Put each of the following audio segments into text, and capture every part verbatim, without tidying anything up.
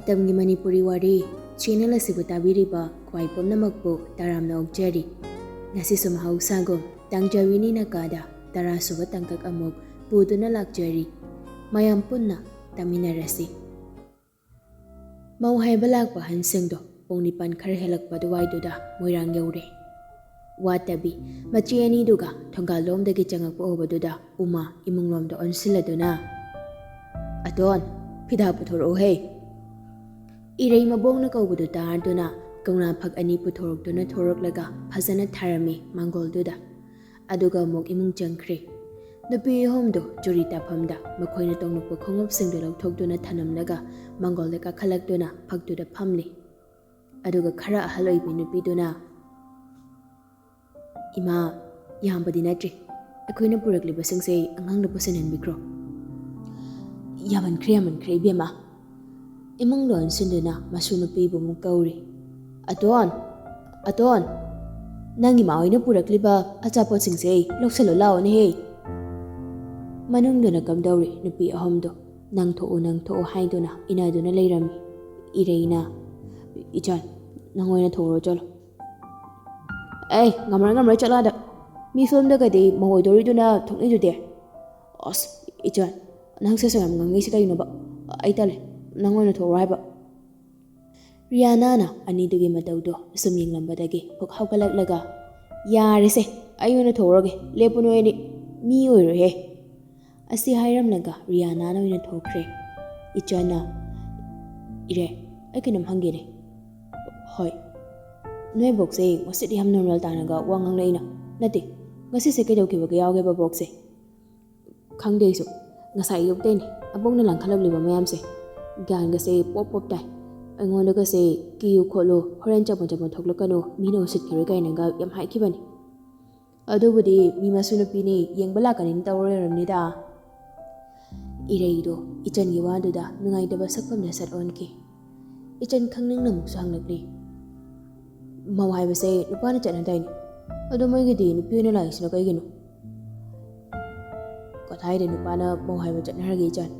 ꯃꯇꯝꯒꯤ ꯃꯅꯤꯄꯨꯔꯤ ꯋꯥꯔꯤ ꯆꯦꯅꯦꯜ ꯑꯁꯤꯕꯨ ꯇꯥꯕꯤꯔꯤꯕ ꯈ꯭ꯋꯥꯏ ꯄꯨꯝꯅꯃꯛꯄꯨ ꯇꯔꯥꯝꯅ ꯑꯣꯛꯆꯔꯤ꯫ ꯉꯁꯤꯁꯨ ꯃꯍꯧꯁꯥꯒꯨꯝ ꯇꯥꯡꯖꯥꯋꯤꯅꯤꯅ ꯀꯥꯗ ꯇꯔꯥꯁꯨꯕ ꯇꯥꯡꯀꯛ ꯑꯃꯨꯛ ꯄꯨꯗꯨꯅ ꯂꯥꯛꯆꯔꯤ꯫ ꯃꯌꯥꯝ ꯄꯨꯟꯅ ꯇꯥꯃꯤꯟꯅꯔꯁꯤ꯫ ꯃꯧ ꯍꯥꯏꯕ ꯂꯥꯛꯄ ꯑꯍꯟꯁꯤꯡꯗꯣ ꯄꯨꯡ ꯅꯤꯄꯥꯟ ꯈꯔ ꯍꯦꯜꯂꯛꯄ ꯑꯗꯨꯋꯥꯏꯗꯨꯗ ꯃꯣꯏꯔꯥꯡ ꯌꯧꯔꯦ꯫ ꯋꯥꯇꯕꯤ ꯃꯆꯦ ꯑꯅꯤꯗꯨꯒ ꯊꯣꯡꯒꯥꯜꯂꯣꯝꯗꯒꯤ ꯆꯪꯉꯛꯄ ꯎꯕꯗꯨꯗ ꯎꯃꯥ ꯏꯃꯨꯡꯂꯣꯝꯗ ꯑꯣꯟꯁꯤꯜꯂꯗꯨꯅ, "ꯑꯇꯣꯟ, ꯐꯤꯗꯥ ꯄꯨꯊꯣꯔꯛꯎꯍꯦ!" ꯏꯔꯩ ꯃꯕꯣꯛꯅ ꯀꯧꯕꯗꯨ ꯇꯥꯔꯗꯨꯅ ꯀꯧꯅꯥ ꯐꯛ ꯑꯅꯤ ꯄꯨꯊꯣꯔꯛꯇꯨꯅ ꯊꯣꯔꯛꯂꯒ ꯐꯖꯅ ꯊꯥꯔꯝꯃꯤ ꯃꯥꯡꯒꯣꯜꯗꯨꯗ꯫ ꯑꯗꯨꯒ ꯑꯃꯨꯛ ꯏꯃꯨꯡ ꯆꯪꯈ꯭ꯔꯦ꯫ ꯅꯨꯄꯤ ꯑꯍꯨꯝꯗꯨ ꯆꯨꯔꯤ ꯇꯥꯐꯝꯗ ꯃꯈꯣꯏꯅ ꯇꯣꯡꯂꯛꯄ ꯈꯣꯡꯎꯞꯁꯤꯡꯗꯨ ꯂꯧꯊꯣꯛꯇꯨꯅ ꯊꯅꯝꯂꯒ ꯃꯥꯡꯒꯣꯜꯗ ꯀꯥꯈꯠꯂꯛꯇꯨꯅ ꯐꯛꯇꯨꯗ ꯐꯝꯂꯤ꯫ ꯑꯗꯨꯒ ꯈꯔ ꯑꯍꯜ ꯑꯣꯏꯕꯤ ꯅꯨꯄꯤꯗꯨꯅ, "ꯏꯃꯥ, ꯌꯥꯝꯕꯗꯤ ꯅꯠꯇ꯭ꯔꯤ꯫ ꯑꯩꯈꯣꯏꯅ ꯄꯨꯔꯛꯂꯤꯕꯁꯤꯡꯁꯦ ꯑꯉꯥꯡꯗ ꯄꯨꯁꯤꯟꯍꯟꯕꯤꯈ꯭ꯔꯣ꯫" "ꯌꯥꯝꯃꯟꯈ꯭ꯔꯦ, ꯌꯥꯝꯃꯟꯈ꯭ꯔꯦ, ꯏꯕꯦꯝꯃ꯫" ꯏꯃꯨꯡ ꯂꯣꯟꯁꯤꯟꯗꯨꯅ ꯃꯁꯨ ꯅꯨꯄꯤꯕꯨ ꯑꯃꯨꯛ ꯀꯧꯔꯤ꯫ "ꯑꯇꯣꯟ, ꯑꯇꯣꯟ, ꯅꯪꯒꯤ ꯃꯥ ꯍꯣꯏꯅ ꯄꯨꯔꯛꯂꯤꯕ ꯑꯆꯥꯄꯣꯠꯁꯤꯡꯁꯦ ꯂꯧꯁꯜꯂꯣ ꯂꯥꯛꯑꯣꯅꯦꯍꯦ꯫" ꯃꯅꯨꯡꯗꯨꯅ ꯀꯝꯗꯧꯔꯤ ꯅꯨꯄꯤ ꯑꯍꯨꯝꯗꯣ, "ꯅꯪ ꯊꯣꯛꯎ, ꯅꯪ ꯊꯣꯛꯎ" ꯍꯥꯏꯗꯨꯅ ꯏꯟꯅꯗꯨꯅ ꯂꯩꯔꯝꯃꯤ꯫ ꯏꯔꯩꯅ, "ꯏꯆꯟ, ꯅꯪ ꯑꯣꯏꯅ ꯊꯣꯛꯎꯔꯣ ꯆꯠꯂꯣ꯫" "ꯑꯦ, ꯉꯝꯃꯔꯣꯏ, ꯉꯝꯃꯔꯣꯏ, ꯆꯠꯂꯣ ꯑꯥꯗ꯫ ꯃꯤ ꯐꯤꯂꯝꯗꯒꯗꯤ ꯃꯧ ꯑꯣꯏꯗꯣꯔꯤꯗꯨꯅ ꯊꯣꯛꯅꯩꯗꯨꯗꯤ꯫" "ꯑꯁ, ꯏꯆꯟ, ꯅꯪ ꯁꯦ ꯁꯦ ꯌꯥꯝ ꯉꯥꯡꯉꯤꯁꯤ ꯀꯩꯅꯣꯕ? ꯑꯩ ꯇꯜꯂꯦ, ꯅꯪ ꯑꯣꯏꯅ ꯊꯣꯛꯎꯔꯣ ꯍꯥꯏꯕ꯫" ꯔꯤꯌꯥꯅꯥꯅ ꯑꯅꯤꯗꯨꯒꯤ ꯃꯇꯧꯗꯣ ꯁꯨꯝ ꯌꯦꯡꯂꯝꯕꯗꯒꯤ ꯄꯨꯛ ꯍꯧꯒꯠꯂꯛꯂꯒ, "ꯌꯥꯔꯦꯁꯦ, ꯑꯩ ꯑꯣꯏꯅ ꯊꯣꯛꯎꯔꯒꯦ, ꯂꯦꯞꯄꯨ ꯅꯣꯏ ꯑꯅꯤ, ꯃꯤ ꯑꯣꯏꯔꯣꯏꯍꯦ꯫" ꯑꯁꯤ ꯍꯥꯏꯔꯝꯂꯒ ꯔꯤꯌꯥꯅꯥꯅ ꯑꯣꯏꯅ ꯊꯣꯛꯈ꯭ꯔꯦ꯫ ꯏꯆꯟꯅ, "ꯏꯔꯦ, ꯑꯩ ꯀꯩꯅꯣꯝ ꯍꯪꯒꯦꯅꯦ꯫" "ꯍꯣꯏ꯫" "ꯅꯣꯏ ꯕꯣꯛꯁꯦ ꯉꯁꯤꯗꯤ ꯌꯥꯝ ꯅꯣꯔꯃꯦꯜ ꯇꯥꯅꯒ ꯋꯥ ꯉꯥꯡꯂꯛꯏꯅ꯫ ꯅꯠꯇꯦ, ꯉꯁꯤꯁꯦ ꯀꯩꯗꯧꯈꯤꯕꯒ ꯌꯥꯎꯒꯦꯕ ꯕꯣꯛꯁꯦ?" "ꯈꯪꯗꯦ ꯑꯩꯁꯨ꯫ ꯉꯁꯥꯏ ꯑꯌꯨꯛꯇꯩꯅꯦ ꯑꯕꯣꯛꯅ ꯂꯪꯈꯠꯂꯛꯂꯤꯕ ꯃꯌꯥꯝꯁꯦ꯫ ꯒ꯭ꯌꯥꯟꯒꯁꯦ ꯄꯣꯞ ꯄꯣꯞ ꯇꯥꯏ꯫ ꯑꯩꯉꯣꯟꯗꯒꯁꯦ ꯀꯤꯌꯨ ꯈꯣꯠꯂꯨ, ꯍꯣꯔꯦꯟ ꯆꯄꯣꯟ ꯆꯄꯣꯟ ꯊꯣꯛꯂꯛꯀꯅꯨ, ꯃꯤꯅ ꯎꯁꯤꯠꯈꯤꯔꯣꯏ ꯀꯥꯏꯅꯒ ꯌꯥꯝ ꯍꯥꯏꯈꯤꯕꯅꯤ꯫ ꯑꯗꯨꯕꯨꯗꯤ ꯃꯤ ꯃꯁꯨ ꯅꯨꯄꯤꯅꯤ, ꯌꯦꯡꯕ ꯂꯥꯛꯀꯅꯤꯅ ꯇꯧꯔ ꯂꯩꯔꯝꯅꯤꯗ꯫" ꯏꯔꯩꯗꯣ ꯏꯆꯟꯒꯤ ꯋꯥꯗꯨꯗ ꯅꯨꯡꯉꯥꯏꯇꯕ ꯁꯛꯐꯝꯗ ꯁꯠ ꯑꯣꯟꯈꯤ꯫ ꯏꯆꯟ ꯈꯪꯅꯤꯡꯅ ꯑꯃꯨꯛꯁꯨ ꯍꯪꯂꯛꯂꯤ, "ꯃꯧ ꯍꯥꯏꯕꯁꯦ ꯅꯨꯄꯥꯅ ꯆꯠꯅꯗꯥꯏꯅꯦ? ꯑꯗꯣ ꯃꯣꯏꯒꯤꯗꯤ ꯅꯨꯄꯤ ꯑꯣꯏꯅ ꯂꯥꯛꯏꯁꯤꯅ ꯀꯩꯒꯤꯅꯣ?" "ꯀꯗꯥꯏꯗ ꯅꯨꯄꯥꯅ ꯃꯧ ꯍꯥꯏꯕ ꯆꯠꯅꯔꯒꯦ ꯏꯆꯟ?"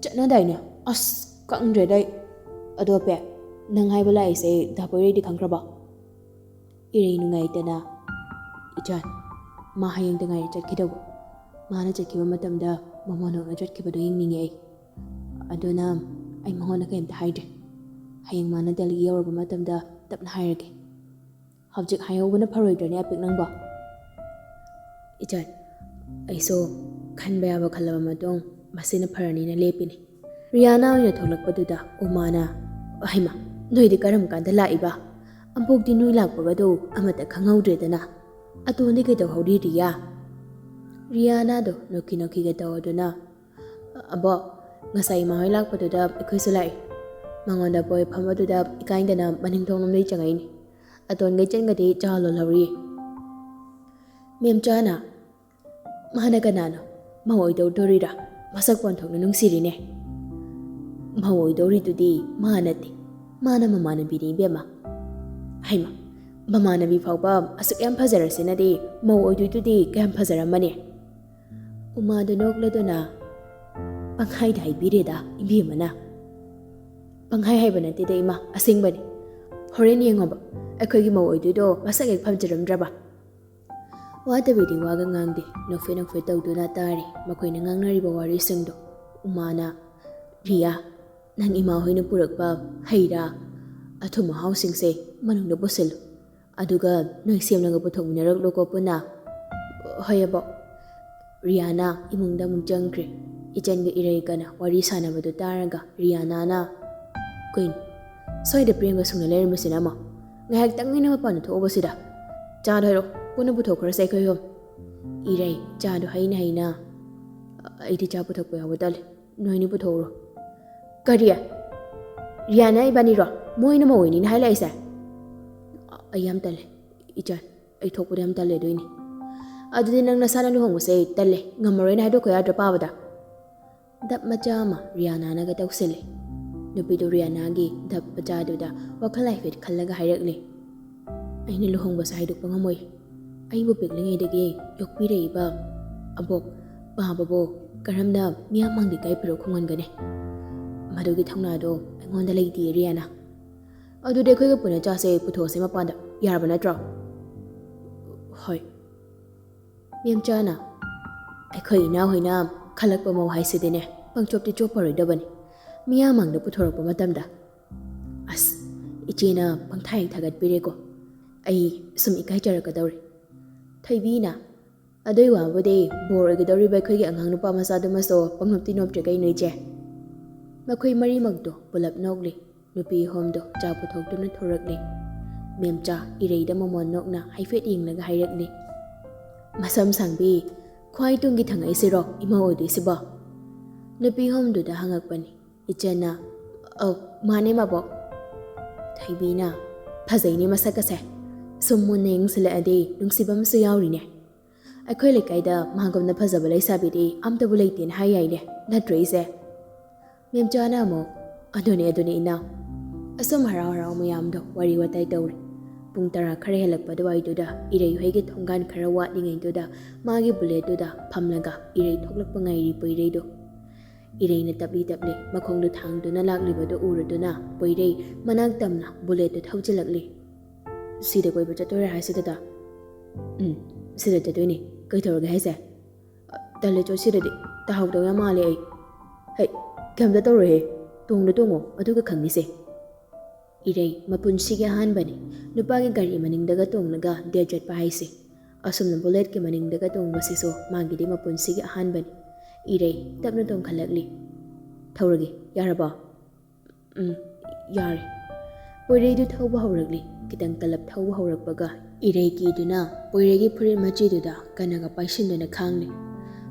"ꯆꯠꯅꯗꯥꯏꯅꯦ? ꯑꯁ, ꯈꯪꯗ꯭ꯔꯦꯗ ꯑꯩ꯫ ꯑꯗꯣ ꯄꯦ, ꯅꯪ ꯍꯥꯏꯕ ꯂꯥꯛꯏꯁꯦ ꯗꯥ ꯄꯣꯏꯔꯩꯗꯤ ꯈꯪꯈ꯭ꯔꯕꯣ? ꯏꯔꯩ ꯅꯨꯡꯉꯥꯏꯇꯅ, "ꯏꯆꯥꯟ, ꯃꯥ ꯍꯌꯦꯡꯗ ꯉꯥꯏꯔꯦ ꯆꯠꯈꯤꯗꯧꯕ꯫ ꯃꯥꯅ ꯆꯠꯈꯤꯕ ꯃꯇꯝꯗ ꯃꯃꯣꯟ ꯍꯣꯛꯅ ꯆꯠꯈꯤꯕꯗꯣ ꯌꯦꯡꯅꯤꯡꯉꯦ ꯑꯩ꯫ ꯑꯗꯨꯅ ꯑꯩ ꯃꯉꯣꯟꯗ ꯀꯩꯝꯇ ꯍꯥꯏꯗ꯭ꯔꯦ꯫ ꯍꯌꯦꯡ ꯃꯥꯅ ꯗꯦꯜꯂꯤ ꯌꯧꯔꯕ ꯃꯇꯝꯗ ꯇꯞꯅ ꯍꯥꯏꯔꯒꯦ꯫ ꯍꯧꯖꯤꯛ ꯍꯥꯏꯍꯧꯕꯅ ꯐꯔꯣꯏꯗ꯭ꯔꯅꯦ ꯑꯄꯤꯛ ꯅꯪꯕꯣ?" "ꯏꯆꯥꯟ, ꯑꯩꯁꯨ ꯈꯟꯕ ꯌꯥꯕ ꯈꯜꯂꯕ ꯃꯇꯨꯡ ꯃꯁꯤꯅ ꯐꯔꯅꯤꯅ ꯂꯦꯞꯄꯤꯅꯤ꯫" ꯔꯤꯌꯥꯅꯥ ꯑꯣꯏꯅ ꯊꯣꯛꯂꯛꯄꯗꯨꯗ ꯎꯃꯥꯅ, "ꯍꯩꯃꯥ, ꯅꯣꯏꯗꯤ ꯀꯔꯝ ꯀꯥꯟꯗ ꯂꯥꯛꯏꯕ? ꯑꯝꯕꯣꯛꯇꯤ ꯅꯣꯏ ꯂꯥꯛꯄꯒꯗꯣ ꯑꯃꯠꯇ ꯈꯪꯍꯧꯗ꯭ꯔꯦꯗꯅ꯫ ꯑꯇꯣꯟꯗꯤ ꯀꯩꯗꯧꯍꯧꯔꯤ ꯔꯤꯌꯥ?" ꯔꯤꯌꯥꯅꯥꯗꯣ ꯅꯣꯛꯈꯤ ꯅꯣꯛꯈꯤꯒ ꯇꯧꯗꯨꯅ, "ꯑꯕꯣꯛ, ꯉꯁꯥꯏ ꯏꯃꯥ ꯍꯣꯏ ꯂꯥꯛꯄꯗꯨꯗ ꯑꯩꯈꯣꯏꯁꯨ ꯂꯥꯛꯏ꯫ ꯃꯉꯣꯟꯗ ꯕꯣꯏ ꯐꯝꯕꯗꯨꯗ ꯏꯀꯥꯏꯗꯅ ꯃꯅꯤꯡ ꯊꯣꯡꯂꯣꯝꯗꯒꯤ ꯆꯪꯉꯛꯏꯅꯤ꯫ ꯑꯇꯣꯟꯒ ꯏꯆꯟꯒꯗꯤ ꯆꯥ ꯂꯣꯜꯍꯧꯔꯤ꯫" "ꯃꯦꯝꯆꯥꯅ, ꯃꯥꯅ ꯀꯅꯥꯅꯣ? ꯃꯧ ꯑꯣꯏꯗꯧꯗꯣꯔꯤꯔꯥ? ꯃꯁꯛ ꯄꯣꯟꯊꯣꯛꯅ ꯅꯨꯡꯁꯤꯔꯤꯅꯦ꯫" "ꯃꯧ ꯑꯣꯏꯗꯧꯔꯤꯗꯨꯗꯤ ꯃꯥ ꯅꯠꯇꯦ, ꯃꯥꯅ ꯃꯃꯥꯟꯅꯕꯤꯅꯤ ꯏꯕꯦꯝꯃ꯫" "ꯍꯩꯃ, ꯃꯃꯥꯟꯅꯕꯤ ꯐꯥꯎꯕ ꯑꯁꯨꯛ ꯌꯥꯝ ꯐꯖꯔꯁꯤꯅꯗꯤ ꯃꯧ ꯑꯣꯏꯗꯣꯏꯗꯨꯗꯤ ꯀꯌꯥꯝ ꯐꯖꯔꯝꯃꯅꯤ?" ꯎꯃꯥꯗꯨ ꯅꯣꯛꯂꯗꯨꯅ, "ꯄꯪꯍꯥꯏꯗ ꯍꯥꯏꯕꯤꯔꯦꯗ ꯏꯕꯦꯝꯃꯅ꯫" "ꯄꯪꯍꯥꯏ ꯍꯥꯏꯕ ꯅꯠꯇꯦꯗ ꯏꯃꯥ, ꯑꯁꯦꯡꯕꯅꯤ꯫ ꯍꯣꯔꯦꯟ ꯌꯦꯡꯉꯣꯕ, ꯑꯩꯈꯣꯏꯒꯤ ꯃꯧ ꯑꯣꯏꯗꯣꯏꯗꯣ ꯃꯁꯛ ꯍꯦꯛ ꯐꯖꯔꯝꯗ꯭ꯔꯕ꯫" ꯋꯥꯗꯕꯤꯗꯤ ꯋꯥꯒ ꯉꯥꯡꯗꯦ, ꯅꯣꯛꯐꯦꯠ ꯅꯣꯛꯐꯦꯠ ꯇꯧꯗꯨꯅ ꯇꯥꯔꯤ ꯃꯈꯣꯏꯅ ꯉꯥꯡꯅꯔꯤꯕ ꯋꯥꯔꯤꯁꯤꯡꯗꯣ꯫ ꯎꯃꯥꯅ, "ꯔꯤꯌꯥ, ꯅꯪ ꯏꯃꯥ ꯍꯣꯏꯅ ꯄꯨꯔꯛꯄ ꯍꯩ ꯔꯥ, ꯑꯊꯨꯝ ꯑꯍꯥꯎꯁꯤꯡꯁꯦ ꯃꯅꯨꯡꯗ ꯄꯨꯁꯤꯜꯂꯨ꯫ ꯑꯗꯨꯒ ꯅꯣꯏ ꯁꯦꯝꯂꯒ ꯄꯨꯊꯣꯛꯃꯤꯟꯅꯔꯛꯂꯣꯀꯣ ꯄꯨꯟꯅ꯫" "ꯍꯣꯏ ꯑꯕꯣꯛ꯫" ꯔꯤꯌꯥꯅꯥ ꯏꯃꯨꯡꯗ ꯑꯃꯨꯛ ꯆꯪꯈ꯭ꯔꯦ꯫ ꯏꯆꯟꯒ ꯏꯔꯩꯒꯅ ꯋꯥꯔꯤ ꯁꯥꯟꯅꯕꯗꯨ ꯇꯥꯔꯒ ꯔꯤꯌꯥꯅꯥꯅ, "ꯀꯩꯅꯣ, ꯁ꯭ꯋꯥꯏꯗ ꯄ꯭ꯔꯦꯝꯒ ꯁꯨꯡꯅ ꯂꯩꯔꯝꯕꯁꯤꯅ ꯑꯃ? ꯉꯥꯏꯍꯥꯛꯇꯪ ꯑꯩꯅ ꯃꯄꯥꯟꯗ ꯊꯣꯛꯎꯕꯁꯤꯗ꯫ ꯆꯥꯗꯣ ꯍꯥꯏꯔꯛꯑꯣ, ꯄꯨꯟꯅ ꯄꯨꯊꯣꯛꯈ꯭ꯔꯁꯦ ꯑꯩꯈꯣꯏ ꯑꯍꯨꯝ꯫" ꯏꯔꯩ ꯆꯥꯗꯣ ꯍꯩꯅ ꯍꯩꯅ, "ꯑꯩꯗꯤ ꯆꯥ ꯄꯨꯊꯣꯛꯄ ꯌꯥꯎꯕ ꯇꯜꯂꯦ, ꯅꯣꯏꯅꯤ ꯄꯨꯊꯣꯛꯎꯔꯣ꯫" "ꯀꯔꯤ? ꯔꯤꯌꯥꯅꯥ ꯏꯕꯥꯅꯤꯔꯣ? ꯃꯣꯏꯅ ꯃꯧ ꯑꯣꯏꯅꯤꯅ ꯍꯥꯏ ꯂꯥꯛꯏꯁꯦ?" "ꯑꯩ ꯌꯥꯝ ꯇꯜꯂꯦ ꯏꯆꯟ, ꯑꯩ ꯊꯣꯛꯄꯗ ꯌꯥꯝ ꯇꯜꯂꯦ ꯑꯗꯨꯏꯅꯦ꯫" "ꯑꯗꯨꯗꯤ ꯅꯪ ꯅꯁꯥꯅ ꯂꯨꯍꯣꯡꯕꯁꯦ ꯇꯜꯂꯦ, ꯉꯝꯃꯔꯣꯏꯅ ꯍꯥꯏꯗꯣꯛꯈꯣ ꯌꯥꯗ꯭ꯔꯣ ꯄꯥꯕꯗ?" ꯗꯞ ꯃꯆꯥ ꯑꯃ ꯔꯤꯌꯥꯅꯥꯅꯒ ꯇꯧꯁꯤꯜꯂꯦ꯫ ꯅꯨꯄꯤꯗꯨ ꯔꯤꯌꯥꯅꯥꯒꯤ ꯗꯞ ꯃꯆꯥꯗꯨꯗ ꯋꯥꯈꯜ ꯍꯥꯏꯐꯦꯠ ꯈꯜꯂꯒ ꯍꯥꯏꯔꯛꯂꯦ, "ꯑꯩꯅ ꯂꯨꯍꯣꯡꯕꯁꯦ ꯍꯥꯏꯗꯣꯛꯄ ꯉꯝꯃꯣꯏ꯫ ꯑꯩꯕꯨ ꯄꯤꯛꯂꯤꯉꯩꯗꯒꯤ ꯌꯣꯛꯄꯤꯔꯛꯏꯕ ꯑꯕꯣꯛ ꯄꯥꯕꯕꯨ ꯀꯔꯝꯅ ꯃꯤꯌꯥꯝ ꯃꯥꯡꯗ ꯏꯀꯥꯏ ꯐꯤꯔꯣꯛ ꯈꯣꯡꯍꯟꯒꯅꯤ? ꯃꯗꯨꯒꯤ ꯊꯧꯅꯥꯗꯣ ꯑꯩꯉꯣꯟꯗ ꯂꯩꯇꯦ, ꯔꯤꯌꯥꯅ꯫ ꯑꯗꯨꯗꯤ ꯑꯩꯈꯣꯏꯒ ꯄꯨꯟꯅ ꯆꯥꯁꯦ, ꯄꯨꯊꯣꯛꯑꯁꯦ ꯃꯄꯥꯟꯗ, ꯌꯥꯔꯕ ꯅꯠꯇ꯭ꯔꯣ? ꯍꯣꯏ꯫ ꯃꯦꯝꯆꯥꯅ, ꯑꯩꯈꯣꯏ ꯏꯅꯥꯎ ꯍꯣꯏꯅ ꯈꯜꯂꯛꯄ ꯃꯧ ꯍꯥꯏꯁꯤꯗꯤꯅꯦ, ꯄꯪꯆꯣꯞꯇꯤ ꯆꯣꯞꯄꯔꯣꯏꯗꯕꯅꯤ, ꯃꯤꯌꯥꯝ ꯃꯥꯡꯗ ꯄꯨꯊꯣꯔꯛꯄ ꯃꯇꯝꯗ꯫ ꯑꯁ, ꯏꯆꯦꯅ ꯄꯪꯊꯥ ꯍꯦꯛ ꯊꯥꯒꯠꯄꯤꯔꯦꯀꯣ꯫ ꯑꯩ ꯁꯨꯝ ꯏꯀꯥꯏꯖꯔꯛꯀꯗꯧꯔꯦ꯫ ꯊꯣꯏꯕꯤꯅ, ꯑꯗꯨꯏ ꯋꯥꯕꯨꯗꯤ ꯕꯣꯔ ꯑꯣꯏꯒꯗꯧꯔꯤꯕ ꯑꯩꯈꯣꯏꯒꯤ ꯑꯉꯥꯡ ꯅꯨꯄꯥ ꯃꯆꯥꯗꯨꯃꯁꯨ ꯄꯪꯅꯣꯞꯇꯤ ꯅꯣꯞꯇ꯭ꯔꯦ ꯀꯩꯅꯣ, ꯏꯆꯦ? ꯃꯈꯣꯏ ꯃꯔꯤꯃꯛꯇꯣ ꯄꯨꯂꯞ ꯅꯣꯛꯂꯤ꯫ ꯅꯨꯄꯤ ꯑꯍꯨꯝꯗꯣ ꯆꯥ ꯄꯨꯊꯣꯛꯇꯨꯅ ꯊꯣꯔꯛꯂꯤ꯫ ꯃꯦꯝꯆꯥ ꯏꯔꯩꯗ ꯃꯃꯣꯟ ꯅꯣꯛꯅ ꯍꯥꯏꯐꯦꯠ ꯌꯦꯡꯂꯒ ꯍꯥꯏꯔꯛꯂꯤ, "ꯃꯁꯝ ꯁꯥꯡꯕꯤ, ꯈ꯭ꯋꯥꯏ ꯇꯨꯡꯒꯤ ꯊꯪꯉꯛꯏꯁꯤꯔꯣ ꯏꯃꯧ ꯑꯣꯏꯗꯣꯏꯁꯤꯕꯣ?" ꯅꯨꯄꯤ ꯑꯍꯨꯝꯗꯨꯗ ꯍꯪꯉꯛꯄꯅꯤ꯫ ꯏꯆꯟꯅ, "ꯑꯧ, ꯃꯥꯅꯦ ꯃꯕꯣꯛ꯫" ꯊꯣꯏꯕꯤꯅ, "ꯐꯖꯩꯅꯦ ꯃꯁꯛꯀꯁꯦ꯫ ꯁꯨꯝ ꯃꯨꯟꯅ ꯌꯦꯡꯁꯤꯜꯂꯛꯑꯗꯤ ꯅꯨꯡꯁꯤꯕ ꯑꯃꯁꯨ ꯌꯥꯎꯔꯤꯅꯦ꯫ ꯑꯩꯈꯣꯏ ꯂꯩꯀꯥꯏꯗ ꯃꯥꯒꯨꯝꯅ ꯐꯖꯕ ꯂꯩꯁꯥꯕꯤꯗꯤ ꯑꯝꯇꯕꯨ ꯂꯩꯇꯦꯅ ꯍꯥꯏ ꯌꯥꯏꯅꯦ, ꯅꯠꯇ꯭ꯔꯣ ꯏꯆꯦ?" ꯃꯦꯝꯆꯥꯅ ꯑꯃꯨꯛ, "ꯑꯗꯨꯅꯦ, ꯑꯗꯨꯅꯦ ꯏꯅꯥꯎ꯫" ꯑꯁꯨꯝ ꯍꯔꯥꯎ ꯍꯔꯥꯎ ꯃꯌꯥꯝꯗꯣ ꯋꯥꯔꯤ ꯋꯥꯇꯥꯏ ꯇꯧꯔꯤ꯫ ꯄꯨꯡ ꯇꯔꯥ ꯈꯔ ꯍꯦꯜꯂꯛꯄ ꯑꯗꯨꯋꯥꯏꯗꯨꯗ ꯏꯔꯩ ꯍꯣꯏꯒꯤ ꯊꯣꯡꯒꯥꯟ ꯈꯔ ꯋꯥꯠꯂꯤꯉꯩꯗꯨꯗ ꯃꯥꯒꯤ ꯕꯨꯂꯦꯠꯇꯨꯗ ꯐꯝꯂꯒ ꯏꯔꯩ ꯊꯣꯛꯂꯛꯄ ꯉꯥꯏꯔꯤ ꯄꯣꯏꯔꯩꯗꯣ꯫ ꯏꯔꯩꯅ ꯇꯞꯂꯤ ꯇꯞꯂꯤ ꯃꯈꯣꯡꯗꯨ ꯊꯥꯡꯗꯨꯅ ꯂꯥꯛꯂꯤꯕꯗꯨ ꯎꯔꯗꯨꯅ ꯄꯣꯏꯔꯩ ꯃꯅꯥꯛ ꯇꯝꯅ ꯕꯨꯂꯦꯠꯇꯨ ꯊꯧꯖꯤꯜꯂꯛꯂꯤ꯫ "ꯁꯤꯗ ꯀꯣꯏꯕ ꯆꯠꯇꯣꯏꯔꯥ ꯍꯥꯏꯁꯦ ꯗꯗꯥ?" "ꯎꯝ, ꯁꯤꯗ ꯆꯠꯇꯣꯏꯅꯦ꯫ ꯀꯩꯗꯧꯔꯒꯦ ꯍꯥꯏꯁꯦ?" "ꯇꯜꯂꯦ, ꯆꯣ, ꯁꯤꯗꯗꯤ ꯇꯥꯍꯧꯗꯧ ꯌꯥꯝ ꯃꯥꯜꯂꯦ ꯑꯩ꯫" "ꯍꯩ, ꯀꯩꯝꯇ ꯇꯧꯔꯣꯏꯍꯦ꯫ ꯇꯣꯡꯗ ꯇꯣꯡꯉꯣ, ꯑꯗꯨꯒ ꯈꯪꯅꯤꯁꯦ꯫" ꯏꯔꯩ ꯃꯄꯨꯟꯁꯤꯒꯤ ꯑꯍꯥꯟꯕꯅꯤ ꯅꯨꯄꯥꯒꯤ ꯒꯥꯔꯤ ꯃꯅꯤꯡꯗꯒ ꯇꯣꯡꯂꯒ ꯗꯦꯠ ꯆꯠꯄ ꯍꯥꯏꯁꯦ꯫ ꯑꯁꯨꯝꯅ ꯕꯨꯂꯦꯠꯀꯤ ꯃꯅꯤꯡꯗꯒ ꯇꯣꯡꯕꯁꯤꯁꯨ ꯃꯥꯒꯤꯗꯤ ꯃꯄꯨꯟꯁꯤꯒꯤ ꯑꯍꯥꯟꯕꯅꯤ꯫ ꯏꯔꯩ ꯇꯞꯅ ꯇꯣꯡꯈꯠꯂꯛꯂꯤ꯫ "ꯊꯧꯔꯒꯦ, ꯌꯥꯔꯕꯣ?" "ꯎꯝ, ꯌꯥꯔꯦ꯫" ꯄꯣꯏꯔꯩꯗꯨ ꯊꯧꯕ ꯍꯧꯔꯛꯂꯤ꯫ ꯈꯤꯇꯪ ꯀꯜꯂꯞ ꯊꯧꯕ ꯍꯧꯔꯛꯄꯒ ꯏꯔꯩ ꯀꯤꯗꯨꯅ ꯄꯣꯏꯔꯩꯒꯤ ꯐꯨꯔꯤꯠ ꯃꯆꯤꯗꯨꯗ ꯀꯟꯅꯒ ꯄꯥꯏꯁꯤꯟꯗꯨꯅ ꯈꯥꯡꯂꯤ꯫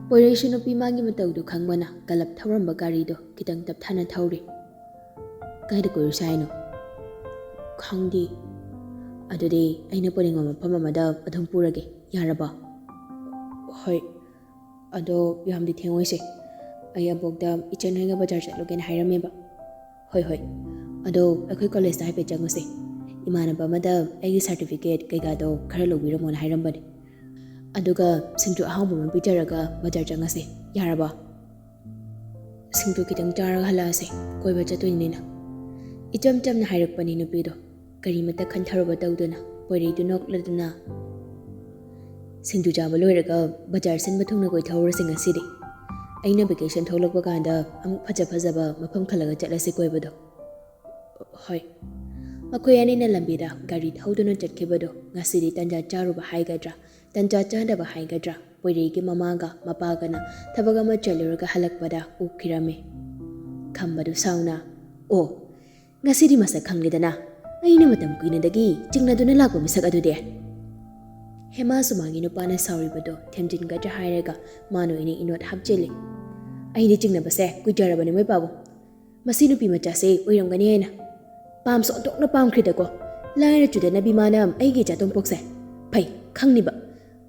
ꯄꯣꯏꯔꯩꯁꯨ ꯅꯨꯄꯤ ꯃꯥꯒꯤ ꯃꯇꯧꯗꯨ ꯈꯪꯕꯅ ꯀꯜꯂꯞ ꯊꯧꯔꯝꯕ ꯒꯥꯔꯤꯗꯨ ꯈꯤꯇꯪ ꯇꯞꯊꯥꯅ ꯊꯧꯔꯤ꯫ "ꯀꯥꯏꯗ ꯀꯣꯏꯔꯨꯁꯦ ꯍꯥꯏꯅꯣ?" "ꯈꯪꯗꯦ꯫" "ꯑꯗꯨꯗꯤ ꯑꯩꯅ ꯄꯨꯅꯤꯡꯕ ꯃꯐꯝ ꯑꯃꯗ ꯑꯗꯨꯝ ꯄꯨꯔꯒꯦ, ꯌꯥꯔꯕꯣ?" "ꯍꯣꯏ꯫ ꯑꯗꯣ ꯌꯥꯝꯗꯤ ꯊꯦꯡꯉꯣꯏꯁꯦ꯫ ꯑꯩ ꯑꯕꯣꯛꯇ ꯏꯆꯟ ꯍꯣꯏꯒ ꯕꯖꯥꯔ ꯆꯠꯂꯨꯒꯦꯅ ꯍꯥꯏꯔꯝꯃꯦꯕ꯫" "ꯍꯣꯏ, ꯍꯣꯏ꯫ ꯑꯗꯣ ꯑꯩꯈꯣꯏ ꯀꯣꯂꯦꯖꯇ ꯍꯥꯏꯐꯦꯠ ꯆꯪꯉꯨꯁꯦ꯫ ꯏꯃꯥꯟꯅꯕ ꯑꯃꯗ ꯑꯩꯒꯤ ꯁꯥꯔꯇꯤꯐꯤꯀꯦꯠ ꯀꯩꯀꯥꯗꯣ ꯈꯔ ꯂꯧꯕꯤꯔꯝꯃꯣꯅ ꯍꯥꯏꯔꯝꯕꯅꯦ꯫ ꯑꯗꯨꯒ ꯁꯤꯡꯖꯨ ꯑꯍꯥꯎꯕ ꯑꯃ ꯄꯤꯖꯔꯒ ꯕꯖꯥꯔ ꯆꯪꯉꯁꯦ꯫ ꯌꯥꯔꯕꯣ?" ꯁꯤꯡꯖꯨ ꯈꯤꯇꯪ ꯆꯥꯔꯒ ꯍꯜꯂꯛꯑꯁꯦ, ꯀꯣꯏꯕ ꯆꯠꯇꯣꯏꯅꯤꯅ꯫ ꯏꯆꯝ ꯆꯝꯅ ꯍꯥꯏꯔꯛꯄꯅꯤ ꯅꯨꯄꯤꯗꯣ, ꯀꯔꯤꯃꯇ ꯈꯟꯊꯔꯨꯕ ꯇꯧꯗꯅ꯫ ꯄꯣꯏꯔꯩꯗꯨ ꯅꯣꯛꯂꯗꯨꯅ, "ꯁꯤꯡꯖꯨ ꯆꯥꯕ ꯂꯣꯏꯔꯒ ꯕꯖꯥꯔ ꯁꯤꯟꯕ ꯊꯨꯡꯅ ꯀꯣꯏꯊꯍꯧꯔꯁꯦ ꯉꯁꯤꯗꯤ꯫ ꯑꯩꯅ ꯚꯦꯀꯦꯁꯟ ꯊꯣꯛꯂꯛꯄ ꯀꯥꯟꯗ ꯑꯃꯨꯛ ꯐꯖ ꯐꯖꯕ ꯃꯐꯝ ꯈꯜꯂꯒ ꯆꯠꯂꯁꯤ ꯀꯣꯏꯕꯗꯣ꯫" "ꯍꯣꯏ꯫" ꯃꯈꯣꯏ ꯑꯅꯤꯅ ꯂꯝꯕꯤꯗ ꯒꯥꯔꯤ ꯊꯧꯗꯨꯅ ꯆꯠꯈꯤꯕꯗꯣ ꯉꯁꯤꯗꯤ ꯇꯟꯖꯥ ꯆꯥꯔꯨꯕ ꯍꯥꯏꯒꯗ꯭ꯔꯥ, ꯇꯟꯖꯥ ꯆꯥꯗꯕ ꯍꯥꯏꯒꯗ꯭ꯔꯥ, ꯄꯣꯏꯔꯩꯒꯤ ꯃꯃꯥꯒ ꯃꯄꯥꯒꯅ ꯊꯕꯛ ꯑꯃ ꯆꯠꯂꯨꯔꯒ ꯍꯜꯂꯛꯄꯗ ꯎꯈꯤꯔꯝꯃꯤ꯫ ꯈꯝꯕꯗꯨ ꯁꯥꯎꯅ, "ꯑꯣ, ꯉꯁꯤꯗꯤ ꯃꯁꯛ ꯈꯪꯂꯦꯗꯅ, ꯑꯩꯅ ꯃꯇꯝ ꯀꯨꯏꯅꯗꯒꯤ ꯆꯤꯡꯅꯗꯨꯅ ꯂꯥꯛꯄ ꯃꯤꯁꯛ ꯑꯗꯨꯗꯤ꯫" ꯍꯦꯃꯥ ꯁꯨꯃꯥꯡꯒꯤ ꯅꯨꯄꯥꯅ ꯁꯥꯎꯔꯤꯕꯗꯣ ꯊꯦꯝꯖꯤꯟꯒꯗ꯭ꯔꯥ ꯍꯥꯏꯔꯒ ꯃꯥꯅ ꯑꯣꯏꯅ ꯏꯅꯣꯠ ꯍꯥꯞꯆꯤꯜꯂꯤ꯫ "ꯑꯩꯗꯤ ꯆꯤꯡꯅꯕꯁꯦ ꯀꯨꯏꯖꯔꯕꯅꯤ ꯃꯣꯏ ꯄꯥꯕꯨꯡ꯫ ꯃꯁꯤ ꯅꯨꯄꯤ ꯃꯆꯥꯁꯦ ꯑꯣꯏꯔꯝꯒꯅꯤ ꯍꯥꯏꯅ ꯄꯥꯝꯁꯨ ꯑꯣꯟꯊꯣꯛꯅ ꯄꯥꯝꯈ꯭ꯔꯦꯗꯀꯣ꯫ ꯂꯥꯏꯔ ꯆꯨꯗꯅꯕꯤ ꯃꯥꯅ ꯑꯩꯒꯤ ꯏꯆꯥ ꯇꯣꯝꯄꯣꯛꯁꯦ꯫ ꯐꯩ, ꯈꯪꯅꯤꯕ꯫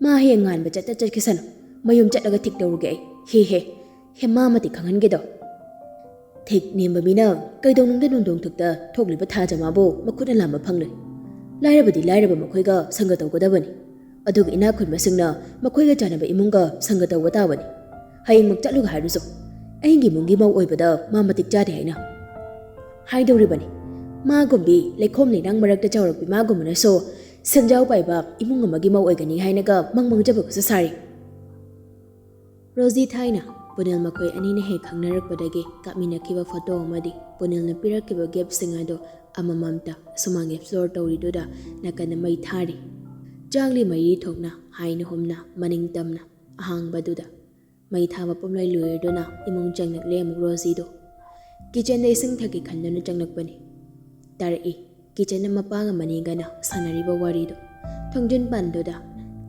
ꯃꯥ ꯍꯌꯦꯡ ꯉꯥꯟꯕ ꯆꯠꯇ ꯆꯠꯈꯤꯁꯅꯨ꯫ ꯃꯌꯨꯝ ꯆꯠꯂꯒ ꯊꯤꯛ ꯇꯧꯔꯨꯒꯦ ꯑꯩ꯫ ꯍꯦ ꯍꯦ, ꯍꯦ, ꯃꯥ ꯃꯇꯤꯛ ꯈꯪꯍꯟꯒꯦꯗꯣ꯫" ꯊꯤꯛ ꯅꯦꯝꯕ ꯃꯤꯅ ꯀꯩꯗꯧꯅꯨꯡꯗ ꯅꯨꯡꯗꯣꯡ ꯊꯛꯇ ꯊꯣꯛꯂꯤꯕ ꯊꯥꯖ ꯃꯥꯕꯨ ꯃꯈꯨꯠꯅ ꯂꯥꯝꯕ ꯐꯪꯂꯣꯏ꯫ ꯂꯥꯏꯔꯕꯗꯤ ꯂꯥꯏꯔꯕ ꯃꯈꯣꯏꯒ ꯁꯪꯒ ꯇꯧꯒꯗꯕꯅꯤ꯫ ꯑꯗꯨꯒ ꯏꯅꯥꯛ ꯈꯨꯟꯕꯁꯤꯡꯅ ꯃꯈꯣꯏꯒ ꯆꯥꯟꯅꯕ ꯏꯃꯨꯡꯒ ꯁꯪꯒ ꯇꯧꯕ ꯇꯥꯕꯅꯤ꯫ ꯍꯌꯦꯡꯃꯛ ꯆꯠꯂꯨꯒ ꯍꯥꯏꯔꯨꯁꯨ꯫ ꯑꯩꯒꯤ ꯏꯃꯨꯡꯒꯤ ꯃꯧ ꯑꯣꯏꯕꯗ ꯃꯥ ꯃꯇꯤꯛ ꯆꯥꯗꯦ ꯍꯥꯏꯅ ꯍꯥꯏꯗꯧꯔꯤꯕꯅꯤ꯫ ꯃꯥꯒꯨꯝꯕꯤ ꯂꯩꯈꯣꯝ ꯂꯩꯅꯥꯡ ꯃꯔꯛꯇ ꯆꯥꯎꯔꯛꯄꯤ ꯃꯥꯒꯨꯝꯕꯅꯁꯨ ꯁꯦꯟꯖꯥꯎ ꯄꯥꯏꯕ ꯏꯃꯨꯡ ꯑꯃꯒꯤ ꯃꯧ ꯑꯣꯏꯒꯅꯤ ꯍꯥꯏꯅꯒ ꯃꯪ ꯃꯪꯖꯕꯒꯁꯨ ꯁꯥꯔꯤ꯫ ꯔꯣꯖꯤ ꯊꯥꯏꯅ ꯄꯨꯅꯦꯜ ꯃꯈꯣꯏ ꯑꯅꯤꯅ ꯍꯦꯛ ꯈꯪꯅꯔꯛꯄꯗꯒꯤ ꯀꯥꯞꯃꯤꯟꯅꯈꯤꯕ ꯐꯣꯇꯣ ꯑꯃꯗꯤ ꯄꯨꯅꯦꯜꯅ ꯄꯤꯔꯛꯈꯤꯕ ꯒꯤꯐꯁꯤꯡ ꯑꯗꯣ ꯑꯃꯃꯝꯇ ꯁꯨꯃꯥꯡ ꯑꯦꯛꯁꯄ꯭ꯂꯣꯔ ꯇꯧꯔꯤꯗꯨꯗ ꯅꯥꯀꯟꯗ ꯃꯩ ꯊꯥꯔꯤ꯫ ꯆꯥꯛꯂꯤ ꯃꯩꯔꯤ ꯊꯣꯛꯅ ꯍꯥꯏꯅ ꯍꯨꯝꯅ ꯃꯅꯤꯡ ꯇꯝꯅ ꯑꯍꯥꯡꯕꯗꯨꯗ ꯃꯩ ꯊꯥꯕ ꯄꯨꯝꯂꯣꯏ ꯂꯣꯏꯔꯗꯨꯅ ꯏꯃꯨꯡ ꯆꯪꯂꯛꯂꯦ ꯑꯃꯨꯛ ꯔꯣꯖꯤꯗꯣ꯫ ꯀꯤꯆꯟꯗ ꯏꯁꯤꯡ ꯊꯛꯀꯦ ꯈꯟꯗꯨꯅ ꯆꯪꯂꯛꯄꯅꯤ꯫ ꯇꯥꯔꯛꯏ꯫ ꯀꯤꯆꯟꯗ ꯃꯄꯥꯒ ꯃꯅꯤꯒꯅ ꯁꯥꯟꯅꯔꯤꯕ ꯋꯥꯔꯤꯗꯣ꯫ ꯊꯣꯡꯖꯤꯟ ꯄꯥꯟꯗꯨꯗ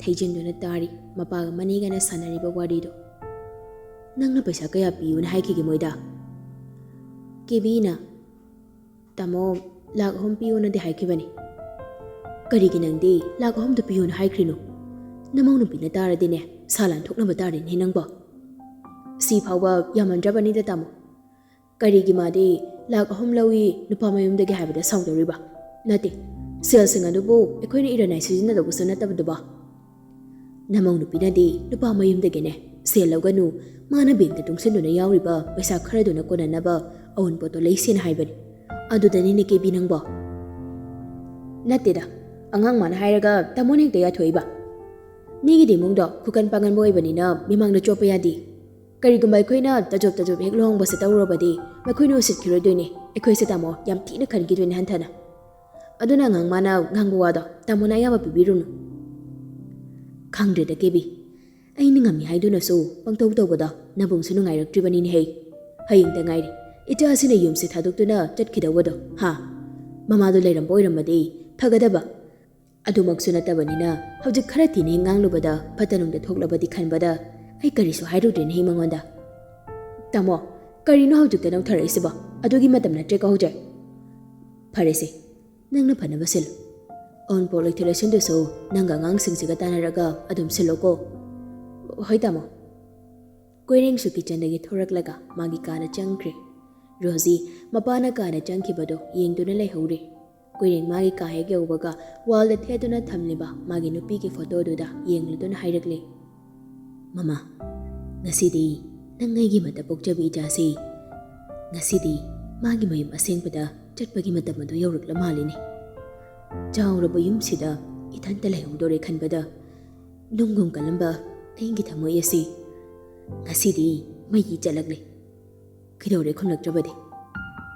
ꯊꯩꯖꯤꯟꯗꯨꯅ ꯇꯥꯔꯤ ꯃꯄꯥꯒ ꯃꯅꯤꯒꯅ ꯁꯥꯟꯅꯔꯤꯕ ꯋꯥꯔꯤꯗꯣ꯫ "ꯅꯪꯅ ꯄꯩꯁꯥ ꯀꯌꯥ ꯄꯤꯌꯨꯅ ꯍꯥꯏꯈꯤꯒꯦ ꯃꯣꯏꯗ?" ꯀꯦꯕꯤꯅ, "ꯇꯥꯃꯣ, ꯂꯥꯛ ꯑꯍꯨꯝ ꯄꯤꯌꯣꯅꯗꯤ ꯍꯥꯏꯈꯤꯕꯅꯤ꯫" "ꯀꯔꯤꯒꯤ ꯅꯪꯗꯤ ꯂꯥꯛ ꯑꯍꯨꯝꯗꯣ ꯄꯤꯌꯣꯅ ꯍꯥꯏꯈ꯭ꯔꯤꯅꯣ? ꯅꯃꯧ ꯅꯨꯄꯤꯅ ꯇꯥꯔꯗꯤꯅꯦ, ꯁꯥ ꯂꯥꯟ ꯊꯣꯛꯅꯕ ꯇꯥꯔꯦꯅꯦ ꯅꯪꯕꯣ꯫" "ꯁꯤ ꯐꯥꯎꯕ ꯌꯥꯝꯃꯟꯗ꯭ꯔꯕꯅꯤꯗ ꯇꯥꯃꯣ꯫ ꯀꯔꯤꯒꯤ ꯃꯥꯗꯤ ꯂꯥꯛ ꯑꯍꯨꯝ ꯂꯧꯏ ꯅꯨꯄꯥ ꯃꯌꯨꯝꯗꯒꯤ ꯍꯥꯏꯕꯗ ꯁꯥꯎꯗꯧꯔꯤꯕ? ꯅꯠꯇꯦ, ꯁꯦꯜꯁꯤꯡ ꯑꯗꯨꯕꯨ ꯑꯩꯈꯣꯏꯅ ꯏꯔꯟꯅꯥꯏ ꯁꯤꯖꯤꯟꯅꯗꯧꯕꯁꯨ ꯅꯠꯇꯕꯗꯨꯕꯣ?" "ꯅꯃꯧ ꯅꯨꯄꯤꯅꯗꯤ ꯅꯨꯄꯥ ꯃꯌꯨꯝꯗꯒꯤꯅꯦ ꯁꯦꯜ ꯂꯧꯒꯅꯨ, ꯃꯥꯅ ꯕꯦꯡꯛꯇ ꯇꯨꯡꯁꯤꯟꯗꯨꯅ ꯌꯥꯎꯔꯤꯕ ꯄꯩꯁꯥ ꯈꯔꯗꯨꯅ ꯀꯣꯟꯅꯅꯕ ꯑꯋꯨꯟꯄꯣꯠꯇꯣ ꯂꯩꯁꯦꯅ ꯍꯥꯏꯕꯅꯤ꯫ ꯑꯗꯨꯗꯅꯤꯅꯦ ꯀꯦꯕꯤ ꯅꯪꯕꯣ꯫ ꯅꯠꯇꯦꯗ, ꯑꯉꯥꯡ ꯃꯥꯅ ꯍꯥꯏꯔꯒ ꯇꯥꯃꯣꯅ ꯍꯦꯛꯇ ꯌꯥꯊꯣꯛꯏꯕ꯫ ꯃꯤꯒꯤꯗꯤ ꯏꯃꯨꯡꯗꯣ ꯈꯨꯀꯟ ꯄꯥꯡꯒꯟꯕ ꯑꯣꯏꯕꯅꯤꯅ ꯃꯤꯃꯥꯡꯗ ꯆꯣꯞꯄ ꯌꯥꯗꯦ꯫ ꯀꯔꯤꯒꯨꯝꯕ ꯑꯩꯈꯣꯏꯅ ꯇꯖꯣꯞ ꯇꯖꯣꯞ ꯍꯦꯛ ꯂꯨꯍꯣꯡꯕꯁꯦ ꯇꯧꯔꯨꯔꯕꯗꯤ ꯃꯈꯣꯏꯅ ꯎꯁꯤꯠꯈꯤꯔꯣꯏꯗꯣꯏꯅꯦ꯫ ꯑꯩꯈꯣꯏꯁꯦ ꯇꯥꯃꯣ ꯌꯥꯝ ꯊꯤꯅ ꯈꯟꯈꯤꯗꯣꯏꯅꯦ ꯍꯟꯊꯅ꯫ ꯑꯗꯨꯅ ꯑꯉꯥꯡ ꯃꯥꯅ ꯉꯥꯡꯕ ꯋꯥꯗꯣ ꯇꯥꯃꯣꯅ ꯑꯌꯥꯕ ꯄꯤꯕꯤꯔꯨꯅꯨ꯫ ꯈꯪꯗ꯭ꯔꯦꯗ ꯀꯦꯕꯤ, ꯑꯩꯅ ꯉꯝꯃꯤ ꯍꯥꯏꯗꯨꯅꯁꯨ ꯄꯪꯇꯧ ꯇꯧꯕꯗ ꯅꯕꯨꯡꯁꯨ ꯅꯨꯡꯉꯥꯏꯔꯛꯇ꯭ꯔꯤꯕꯅꯤꯅꯦꯍꯦ꯫ ꯍꯌꯦꯡꯇ ꯉꯥꯏꯔꯦ ꯏꯆꯥꯁꯤꯅ ꯌꯨꯝꯁꯦ ꯊꯥꯗꯣꯛꯇꯨꯅ ꯆꯠꯈꯤꯗꯧꯕꯗꯣ꯫ ꯍꯥ? ꯃꯃꯥꯗꯣ ꯂꯩꯔꯝꯕ ꯑꯣꯏꯔꯝꯃꯗꯤ ꯐꯒꯗꯕ꯫ ꯑꯗꯨꯃꯛꯁꯨ ꯅꯠꯇꯕꯅꯤꯅ ꯍꯧꯖꯤꯛ ꯈꯔ ꯊꯤꯅ ꯍꯦꯛ ꯉꯥꯡꯂꯨꯕꯗ ꯐꯠꯇ ꯅꯨꯡꯗ ꯊꯣꯛꯂꯕꯗꯤ ꯈꯟꯕꯗ ꯑꯩ ꯀꯔꯤꯁꯨ ꯍꯥꯏꯔꯨꯗ꯭ꯔꯦꯅꯦꯍꯦ ꯃꯉꯣꯟꯗ꯫ ꯇꯥꯃꯣ, ꯀꯔꯤꯅꯣ ꯍꯧꯖꯤꯛꯇ ꯅꯧꯊꯔꯛꯏꯁꯤꯕꯣ? ꯑꯗꯨꯒꯤ ꯃꯇꯝ ꯅꯠꯇ꯭ꯔꯦꯀꯣ ꯍꯧꯖꯤꯛ꯫ ꯐꯔꯦꯁꯦ, ꯅꯪꯅ ꯐꯅꯕ ꯁꯤꯜꯂꯨ꯫ ꯑꯋꯨꯟꯄꯣꯠ ꯂꯩꯊꯣꯛ ꯂꯩꯁꯤꯟꯗꯨꯁꯨ ꯅꯪꯒ ꯑꯉꯥꯡꯁꯤꯡꯁꯤꯒ ꯇꯥꯟꯅꯔꯒ ꯑꯗꯨꯝ ꯁꯤꯜꯂꯣꯀꯣ꯫ ꯍꯣꯏ ꯇꯥꯃꯣ꯫ ꯀꯣꯏꯔꯦꯡꯁꯨ ꯀꯤꯆꯟꯗꯒꯤ ꯊꯣꯔꯛꯂꯒ ꯃꯥꯒꯤ ꯀꯥꯗ ꯆꯪꯈ꯭ꯔꯦ꯫ ꯔꯣꯖꯤ ꯃꯄꯥꯅ ꯀꯥꯗ ꯆꯪꯈꯤꯕꯗꯣ ꯌꯦꯡꯗꯨꯅ ꯂꯩꯍꯧꯔꯦ꯫ ꯀꯣꯏꯔꯦꯡ ꯃꯥꯒꯤ ꯀꯥ ꯍꯦꯛ ꯌꯧꯕꯒ ꯋꯥꯜꯗ ꯊꯦꯠꯇꯨꯅ ꯊꯝꯂꯤꯕ ꯃꯥꯒꯤ ꯅꯨꯄꯤꯒꯤ ꯐꯣꯇꯣꯗꯨꯗ ꯌꯦꯡꯂꯗꯨꯅ ꯍꯥꯏꯔꯛꯂꯦ, "ꯃꯃꯥ, ꯉꯁꯤꯗꯤ ꯅꯪ ꯑꯩꯒꯤ ꯃꯇꯝ ꯄꯣꯛꯆꯕ ꯏꯆꯥꯁꯤ, ꯉꯁꯤꯗꯤ ꯃꯥꯒꯤ ꯃꯌꯨꯝ ꯑꯁꯦꯡꯕꯗ ꯆꯠꯄꯒꯤ ꯃꯇꯝ ꯑꯗꯨ ꯌꯧꯔꯛꯂ ꯃꯥꯜꯂꯤꯅꯦ꯫ ꯆꯥꯎꯔꯕ ꯌꯨꯝꯁꯤꯗ ꯏꯊꯟꯇ ꯂꯩꯍꯧꯗꯣꯔꯦ ꯈꯟꯕꯗ ꯅꯨꯡꯒꯨꯝ ꯀꯜꯂꯝꯕ ꯑꯩꯒꯤ ꯊꯃꯣꯏ ꯑꯁꯤ ꯉꯁꯤꯗꯤ ꯃꯩꯒꯤ ꯆꯠꯂꯛꯂꯦ꯫ ꯀꯩꯗꯧꯔꯦ ꯈꯨꯝꯂꯛꯇ꯭ꯔꯕꯗꯤ?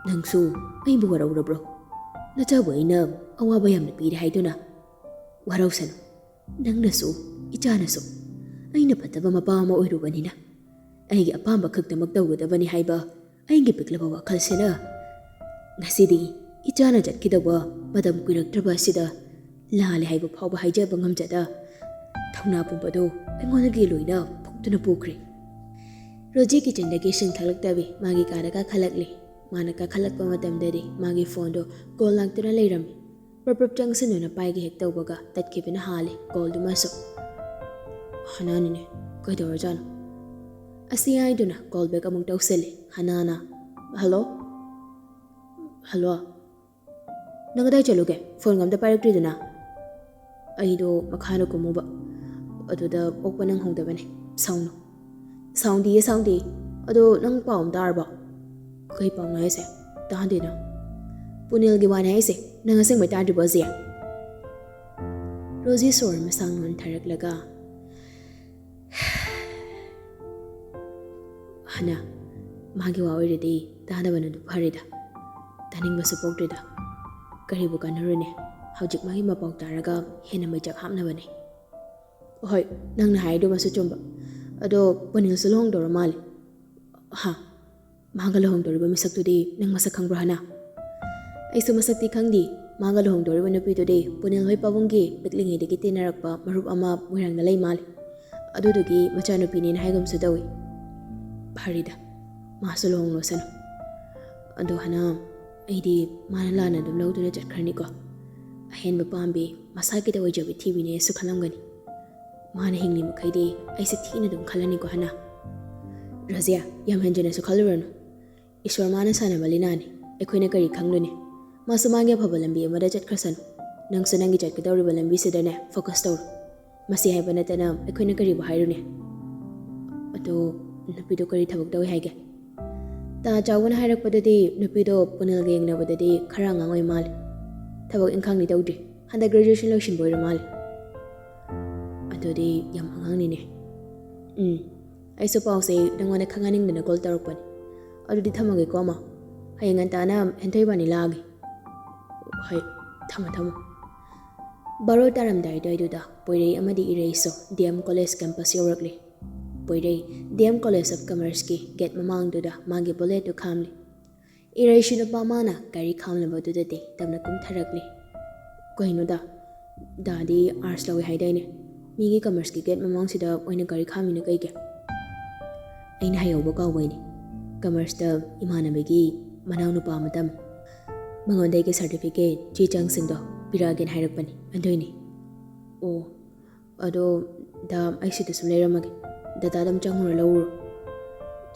ꯅꯪꯁꯨ ꯑꯩꯕꯨ ꯋꯥꯔꯧꯔꯕ꯭ꯔꯣ? ꯅꯆꯥꯕꯨ ꯑꯩꯅ ꯑꯋꯥꯕ ꯌꯥꯝꯅ ꯄꯤꯔꯦ ꯍꯥꯏꯗꯨꯅ?" "ꯋꯥꯔꯧꯁꯅꯨ꯫ ꯅꯪꯅꯁꯨ, ꯏꯆꯥꯅꯁꯨ ꯑꯩꯅ ꯐꯠꯇꯕ ꯃꯄꯥ ꯑꯃ ꯑꯣꯏꯔꯨꯕꯅꯤꯅ ꯑꯩꯒꯤ ꯑꯄꯥꯝꯕ ꯈꯛꯇꯃꯛ ꯇꯧꯒꯗꯕꯅꯤ ꯍꯥꯏꯕ ꯑꯩꯒꯤ ꯄꯤꯛꯂꯕ ꯋꯥꯈꯜꯁꯤꯅ ꯉꯁꯤꯗꯤ ꯏꯆꯥꯅ ꯆꯠꯈꯤꯗꯧꯕ ꯃꯇꯝ ꯀꯨꯏꯔꯛꯇ꯭ꯔꯕ ꯑꯁꯤꯗ ꯂꯥꯜꯂꯦ ꯍꯥꯏꯕ ꯐꯥꯎꯕ ꯍꯥꯏꯖꯕ ꯉꯝꯖꯗ ꯊꯧꯅꯥ ꯄꯨꯝꯕꯗꯨ ꯑꯩꯉꯣꯟꯗꯒꯤ ꯂꯣꯏꯅ ꯐꯨꯛꯇꯨꯅ ꯄꯨꯈ꯭ꯔꯦ꯫" ꯔꯣꯖꯤ ꯀꯤꯆꯟꯗꯒꯤ ꯏꯁꯤꯡ ꯊꯛꯂꯛꯇꯕꯤ ꯃꯥꯒꯤ ꯀꯥꯗ ꯀꯥꯈꯠꯂꯛꯂꯤ꯫ ꯃꯥꯅ ꯀꯥꯈꯠꯂꯛꯄ ꯃꯇꯝꯗꯗꯤ ꯃꯥꯒꯤ ꯐꯣꯟꯗꯣ ꯀꯣꯜ ꯂꯥꯛꯇꯨꯅ ꯂꯩꯔꯝꯃꯤ꯫ ꯄ꯭ꯔꯞ ꯄ꯭ꯔꯞ ꯆꯪꯁꯤꯟꯗꯨꯅ ꯄꯥꯏꯒꯦ ꯍꯦꯛ ꯇꯧꯕꯒ ꯇꯠꯈꯤꯕꯅ ꯍꯥꯜꯂꯦ ꯀꯣꯜꯗꯨꯃꯁꯨ꯫ "ꯍꯅꯥꯅꯤꯅꯦ, ꯀꯩꯗꯧꯔꯖꯥꯠꯅꯣ?" ꯑꯁꯤ ꯍꯥꯏꯗꯨꯅ ꯀꯣꯜ ꯕꯦꯛ ꯑꯃꯨꯛ ꯇꯧꯁꯤꯜꯂꯦ ꯍꯅꯥꯅ꯫ "ꯍꯜꯂꯣ? ꯍꯜꯂꯣ? ꯅꯪ ꯀꯗꯥꯏ ꯆꯠꯂꯨꯒꯦ? ꯐꯣꯟꯒ ꯑꯝꯇ ꯄꯥꯏꯔꯛꯇ꯭ꯔꯤꯗꯨꯅ?" "ꯑꯩꯗꯣ ꯃꯈꯥꯗ ꯀꯨꯝꯃꯨꯕ, ꯑꯗꯨꯗ ꯑꯣꯛꯄ ꯅꯪꯍꯧꯗꯕꯅꯦ, ꯁꯥꯎꯅꯨ꯫" ꯁꯥꯎꯟꯗꯤꯌꯦ, ꯁꯥꯎꯟꯗꯤ꯫ ꯑꯗꯣ ꯅꯪ ꯄꯥꯎ ꯑꯃ ꯇꯥꯔꯕꯣ? ꯀꯩ ꯄꯥꯎꯅꯣ ꯍꯥꯏꯁꯦ? ꯇꯥꯗꯦꯅ꯫ ꯄꯨꯅꯤꯜꯒꯤ ꯋꯥꯅꯦ ꯍꯥꯏꯁꯦ꯫ ꯅꯪ ꯑꯁꯦꯡꯕꯩ ꯇꯥꯗ꯭ꯔꯤꯕꯣ, ꯖꯤꯌꯥ? ꯔꯣꯖꯤ ꯁꯣꯔ ꯃꯁꯥꯡ ꯅꯣꯟꯊꯔꯛꯂꯒ, "ꯍꯅꯥ, ꯃꯥꯒꯤ ꯋꯥ ꯑꯣꯏꯔꯗꯤ ꯇꯥꯗꯕꯅꯗꯨ ꯐꯔꯦꯗ꯫ ꯇꯥꯅꯤꯡꯕꯁꯨ ꯄꯣꯛꯇ꯭ꯔꯦꯗ꯫ ꯀꯔꯤꯕꯨ ꯀꯥꯟꯅꯔꯨꯅꯤ? ꯍꯧꯖꯤꯛ ꯃꯥꯒꯤ ꯃꯄꯥꯎ ꯇꯥꯔꯒ ꯍꯦꯟꯅ ꯃꯩꯆꯥꯛ ꯍꯥꯞꯅꯕꯅꯦ꯫" "ꯍꯣꯏ, ꯅꯪꯅ ꯍꯥꯏꯗꯨꯃꯁꯨ ꯆꯨꯝꯕ꯫ ꯑꯗꯣ ꯄꯨꯅꯤꯜꯁꯨ ꯂꯨꯍꯣꯡꯗꯧꯔ ꯃꯥꯜꯂꯦ꯫" "ꯍꯥ? ꯃꯥꯒ ꯂꯨꯍꯣꯡꯗꯧꯔꯤꯕ ꯃꯤꯁꯛꯇꯨꯗꯤ ꯅꯪ ꯃꯁꯛ ꯈꯪꯕ꯭ꯔꯣ, ꯍꯅꯥ?" "ꯑꯩꯁꯨ ꯃꯁꯛꯇꯤ ꯈꯪꯗꯦ꯫ ꯃꯥꯒ ꯂꯨꯍꯣꯡꯗꯧꯔꯤꯕ ꯅꯨꯄꯤꯗꯨꯗꯤ ꯄꯨꯅꯤꯜ ꯍꯣꯏ ꯄꯥꯕꯨꯡꯒꯤ ꯄꯤꯛꯂꯤꯉꯩꯗꯒꯤ ꯇꯤꯟꯅꯔꯛꯄ ꯃꯔꯨꯞ ꯑꯃ ꯃꯣꯏꯔꯥꯡꯗ ꯂꯩ ꯃꯥꯜꯂꯦ꯫ ꯑꯗꯨꯗꯨꯒꯤ ꯃꯆꯥꯅꯨꯄꯤꯅꯦꯅ ꯍꯥꯏꯒꯨꯝꯁꯨ ꯇꯧꯏ꯫" "ꯐꯔꯦꯗ, ꯃꯥꯁꯨ ꯂꯨꯍꯣꯡꯂꯣꯁꯅꯨ꯫ ꯑꯗꯣ ꯍꯅꯥ, ꯑꯩꯗꯤ ꯃꯥꯅ ꯂꯥꯟꯅ ꯑꯗꯨꯝ ꯂꯧꯗꯨꯅ ꯆꯠꯈ꯭ꯔꯅꯤꯀꯣ꯫ ꯑꯍꯦꯟꯕ ꯄꯥꯝꯕꯤ, ꯃꯁꯥꯒꯤꯗ ꯑꯣꯏꯖꯕꯤ ꯊꯤꯕꯤꯅꯦꯁꯨ ꯈꯜꯂꯝꯒꯅꯤ꯫ ꯃꯥꯅ ꯍꯤꯡꯂꯤ ꯃꯈꯩꯗꯤ ꯑꯩꯁꯦ ꯊꯤꯅ ꯑꯗꯨꯝ ꯈꯜꯂꯅꯤꯀꯣ, ꯍꯅꯥ꯫" "ꯔꯣꯖꯤꯌꯥ, ꯌꯥꯝ ꯍꯦꯟꯖꯤꯟꯅꯁꯨ ꯈꯜꯂꯨꯔꯅꯨ꯫ ꯏꯁꯣꯔ ꯃꯥꯅ ꯁꯥꯟꯅꯕ ꯂꯤꯂꯥꯅꯤ꯫ ꯑꯩꯈꯣꯏꯅ ꯀꯔꯤ ꯈꯪꯂꯨꯅꯤ? ꯃꯥꯁꯨ ꯃꯥꯒꯤ ꯑꯐꯕ ꯂꯝꯕꯤ ꯑꯃꯗ ꯆꯠꯈ꯭ꯔꯁꯅꯨ꯫ ꯅꯪꯁꯨ ꯅꯪꯒꯤ ꯆꯠꯀꯗꯧꯔꯤꯕ ꯂꯝꯕꯤꯁꯤꯗꯅꯦ focus ꯇꯧꯔꯣ꯫ ꯃꯁꯤ ꯍꯥꯏꯕ ꯅꯠꯇꯅ ꯑꯩꯈꯣꯏꯅ ꯀꯔꯤꯕꯨ ꯍꯥꯏꯔꯨꯅꯤ?" "ꯑꯗꯣ ꯅꯨꯄꯤꯗꯣ ꯀꯔꯤ ꯊꯕꯛ ꯇꯧꯏ ꯍꯥꯏꯒꯦ?" "ꯇꯥ ꯆꯥꯎꯕꯅ ꯍꯥꯏꯔꯛꯄꯗꯗꯤ ꯅꯨꯄꯤꯗꯣ ꯄꯨꯅꯤꯜꯒ ꯌꯦꯡꯅꯕꯗꯗꯤ ꯈꯔ ꯑꯉꯥꯡ ꯑꯣꯏ ꯃꯥꯜꯂꯦ꯫ ꯊꯕꯛ ꯏꯪꯈꯥꯡꯗꯤ ꯇꯧꯗ꯭ꯔꯤ꯫ ꯍꯟꯗꯛ graduation ꯂꯣꯏꯁꯤꯟꯕ ꯑꯣꯏꯔ ꯃꯥꯜꯂꯦ꯫" "ꯑꯗꯨꯗꯤ ꯌꯥꯝ ꯑꯉꯥꯡꯅꯤꯅꯦ꯫ ꯎꯝ, ꯑꯩꯁꯨ ꯄꯥꯎꯁꯦ ꯅꯪꯉꯣꯟꯗ ꯈꯪꯍꯟꯅꯤꯡꯗꯅ call ꯇꯧꯔꯛꯄꯅꯤ꯫ ꯑꯗꯨꯗꯤ ꯊꯝꯃꯒꯦꯀꯣ, ꯑꯃ꯫ ꯍꯌꯦꯡ ꯉꯟꯇꯥꯅ ꯍꯦꯟꯊꯣꯏ ꯏꯕꯥꯅꯤ ꯂꯥꯛꯑꯒꯦ꯫" "ꯍꯣꯏ, ꯊꯝꯃꯣ, ꯊꯝꯃꯣ꯫" ꯕꯥꯔꯣ ꯇꯥꯔꯝꯗꯥꯏ ꯑꯗꯨꯋꯥꯏꯗꯨꯗ ꯄꯣꯏꯔꯩ ꯑꯃꯗꯤ ꯏꯔꯩꯁꯨ D M College campus ꯌꯧꯔꯛꯂꯤ꯫ ꯄꯣꯏꯔꯩ D M College of Commerceꯀꯤ gate ꯃꯃꯥꯡꯗꯨꯗ ꯃꯥꯒꯤ bulletꯇꯨ ꯈꯥꯝꯂꯤ꯫ ꯏꯔꯩꯁꯨ ꯅꯨꯄꯥ ꯃꯥꯅ ꯒꯥꯔꯤ ꯈꯥꯝꯂꯕꯗꯨꯗꯗꯤ ꯇꯞꯅ ꯀꯨꯝꯊꯔꯛꯂꯤ꯫ "ꯀꯩꯅꯣꯗ, ꯗꯥꯗꯤ arts ꯂꯧꯏ ꯍꯥꯏꯗꯥꯏꯅꯦ? ꯃꯤꯒꯤ commerceꯀꯤ gate ꯃꯃꯥꯡꯁꯤꯗ ꯑꯣꯏꯅ ꯒꯥꯔꯤ ꯈꯥꯝꯃꯤꯅ ꯀꯩꯒꯤ?" "ꯑꯩꯅ ꯍꯥꯏꯍꯧꯕ ꯀꯥꯎꯕꯩꯅꯦ꯫ Commerceꯇ ꯏꯃꯥꯟꯅꯕꯤꯒꯤ ꯃꯅꯥꯎꯅꯨꯄꯥ ꯑꯃ ꯇꯝꯃꯤ꯫ ꯃꯉꯣꯟꯗ ꯑꯩꯒꯤ certificate, ꯆꯦ ꯆꯥꯡꯁꯤꯡꯗꯣ ꯄꯤꯔꯛꯑꯒꯦꯅ ꯍꯥꯏꯔꯛꯄꯅꯤ, ꯑꯗꯨꯏꯅꯤ꯫" "ꯑꯣ, ꯑꯗꯣ ꯗꯥ, ꯑꯩ ꯁꯤꯗ ꯁꯨꯝ ꯂꯩꯔꯝꯃꯒꯦ꯫ ꯗꯗꯥ ꯑꯗꯨꯝ ꯆꯪꯉꯨꯔ ꯂꯧꯔꯨꯔꯣ꯫"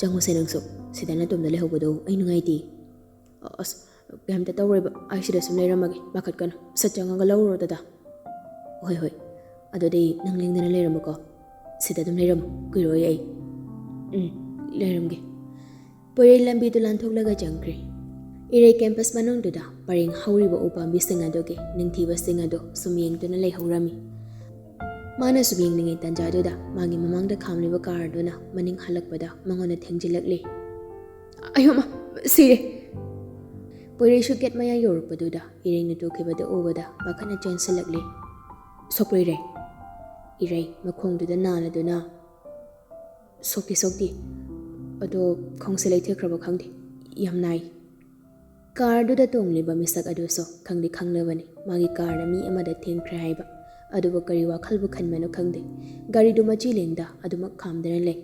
"ꯆꯪꯉꯨꯁꯦ ꯅꯪꯁꯨ꯫ ꯁꯤꯗ ꯅꯇꯣꯝꯗ ꯂꯩꯍꯧꯕꯗꯣ ꯑꯩ ꯅꯨꯡꯉꯥꯏꯇꯦ꯫" "ꯑꯁ, ꯀꯩꯝꯇ ꯇꯧꯔꯣꯏꯕ꯫ ꯑꯩ ꯁꯤꯗ ꯁꯨꯝ ꯂꯩꯔꯝꯃꯒꯦ꯫ ꯄꯥꯈꯠꯀꯅꯨ꯫ ꯁꯠ ꯆꯪꯉꯒ ꯂꯧꯔꯨꯔꯣ ꯗꯗꯥ꯫" "ꯍꯣꯏ, ꯍꯣꯏ꯫ ꯑꯗꯨꯗꯤ ꯅꯪ ꯂꯦꯡꯗꯅ ꯂꯩꯔꯝꯃꯨꯀꯣ꯫ ꯁꯤꯗ ꯑꯗꯨꯝ ꯂꯩꯔꯝꯃꯨ꯫ ꯀꯨꯏꯔꯣꯏ ꯑꯩ꯫" "ꯎꯝ, ꯂꯩꯔꯝꯒꯦ꯫" ꯄꯣꯏꯔꯩ ꯂꯝꯕꯤꯗꯨ ꯂꯥꯟꯊꯣꯛꯂꯒ ꯆꯪꯈ꯭ꯔꯦ꯫ ꯏꯔꯩ ꯀꯦꯝꯄꯁ ꯃꯅꯨꯡꯗꯨꯗ ꯄꯔꯦꯡ ꯍꯧꯔꯤꯕ ꯎꯄꯥꯝꯕꯤꯁꯤꯡ ꯑꯗꯨꯒꯤ ꯅꯤꯡꯊꯤꯕꯁꯤꯡ ꯑꯗꯨ ꯁꯨꯝ ꯌꯦꯡꯗꯨꯅ ꯂꯩꯍꯧꯔꯝꯃꯤ꯫ ꯃꯥꯅ ꯁꯨꯝ ꯌꯦꯡꯂꯤꯉꯩ ꯇꯥꯟꯖꯥꯗꯨꯗ ꯃꯥꯒꯤ ꯃꯃꯥꯡꯗ ꯈꯥꯝꯂꯤꯕ ꯀꯥꯔ ꯑꯗꯨꯅ ꯃꯅꯤꯡ ꯍꯜꯂꯛꯄꯗ ꯃꯉꯣꯟꯗ ꯊꯦꯡꯖꯤꯜꯂꯛꯂꯦ꯫ "ꯑꯌꯣꯃ, ꯁꯤꯔꯦ!" ꯄꯣꯏꯔꯩꯁꯨ ꯒꯦꯠ ꯃꯌꯥ ꯌꯧꯔꯛꯄꯗꯨꯗ ꯏꯔꯩꯅ ꯇꯣꯛꯈꯤꯕꯗꯨ ꯎꯕꯗ ꯄꯥꯈꯠꯅ ꯆꯦꯟꯁꯤꯜꯂꯛꯂꯦ꯫ "ꯁꯣꯛꯄ꯭ꯔꯣ ꯏꯔꯩ?" ꯏꯔꯩ ꯃꯈꯣꯡꯗꯨꯗ ꯅꯥꯜꯂꯗꯨꯅ, "ꯁꯣꯛꯇꯤ ꯁꯣꯛꯇꯦ, ꯑꯗꯣ ꯈꯣꯡꯁꯦ ꯂꯩꯊꯦꯛꯈ꯭ꯔꯕ ꯈꯪꯗꯦ, ꯌꯥꯝ ꯅꯥꯏ꯫" ꯀꯥꯔꯗꯨꯗ ꯇꯣꯡꯂꯤꯕ ꯃꯤꯁꯛ ꯑꯗꯨꯁꯨ ꯈꯪꯗꯤ ꯈꯪꯂꯕꯅꯤ ꯃꯥꯒꯤ ꯀꯥꯔꯅ ꯃꯤ ꯑꯃꯗ ꯊꯦꯡꯈ꯭ꯔꯦ ꯍꯥꯏꯕ, ꯑꯗꯨꯕꯨ ꯀꯔꯤ ꯋꯥꯈꯜꯕꯨ ꯈꯟꯕꯅꯣ ꯈꯪꯗꯦ, ꯒꯥꯔꯤꯗꯨ ꯃꯆꯤ ꯂꯦꯡꯗ ꯑꯗꯨꯃꯛ ꯈꯥꯝꯗꯅ ꯂꯩ꯫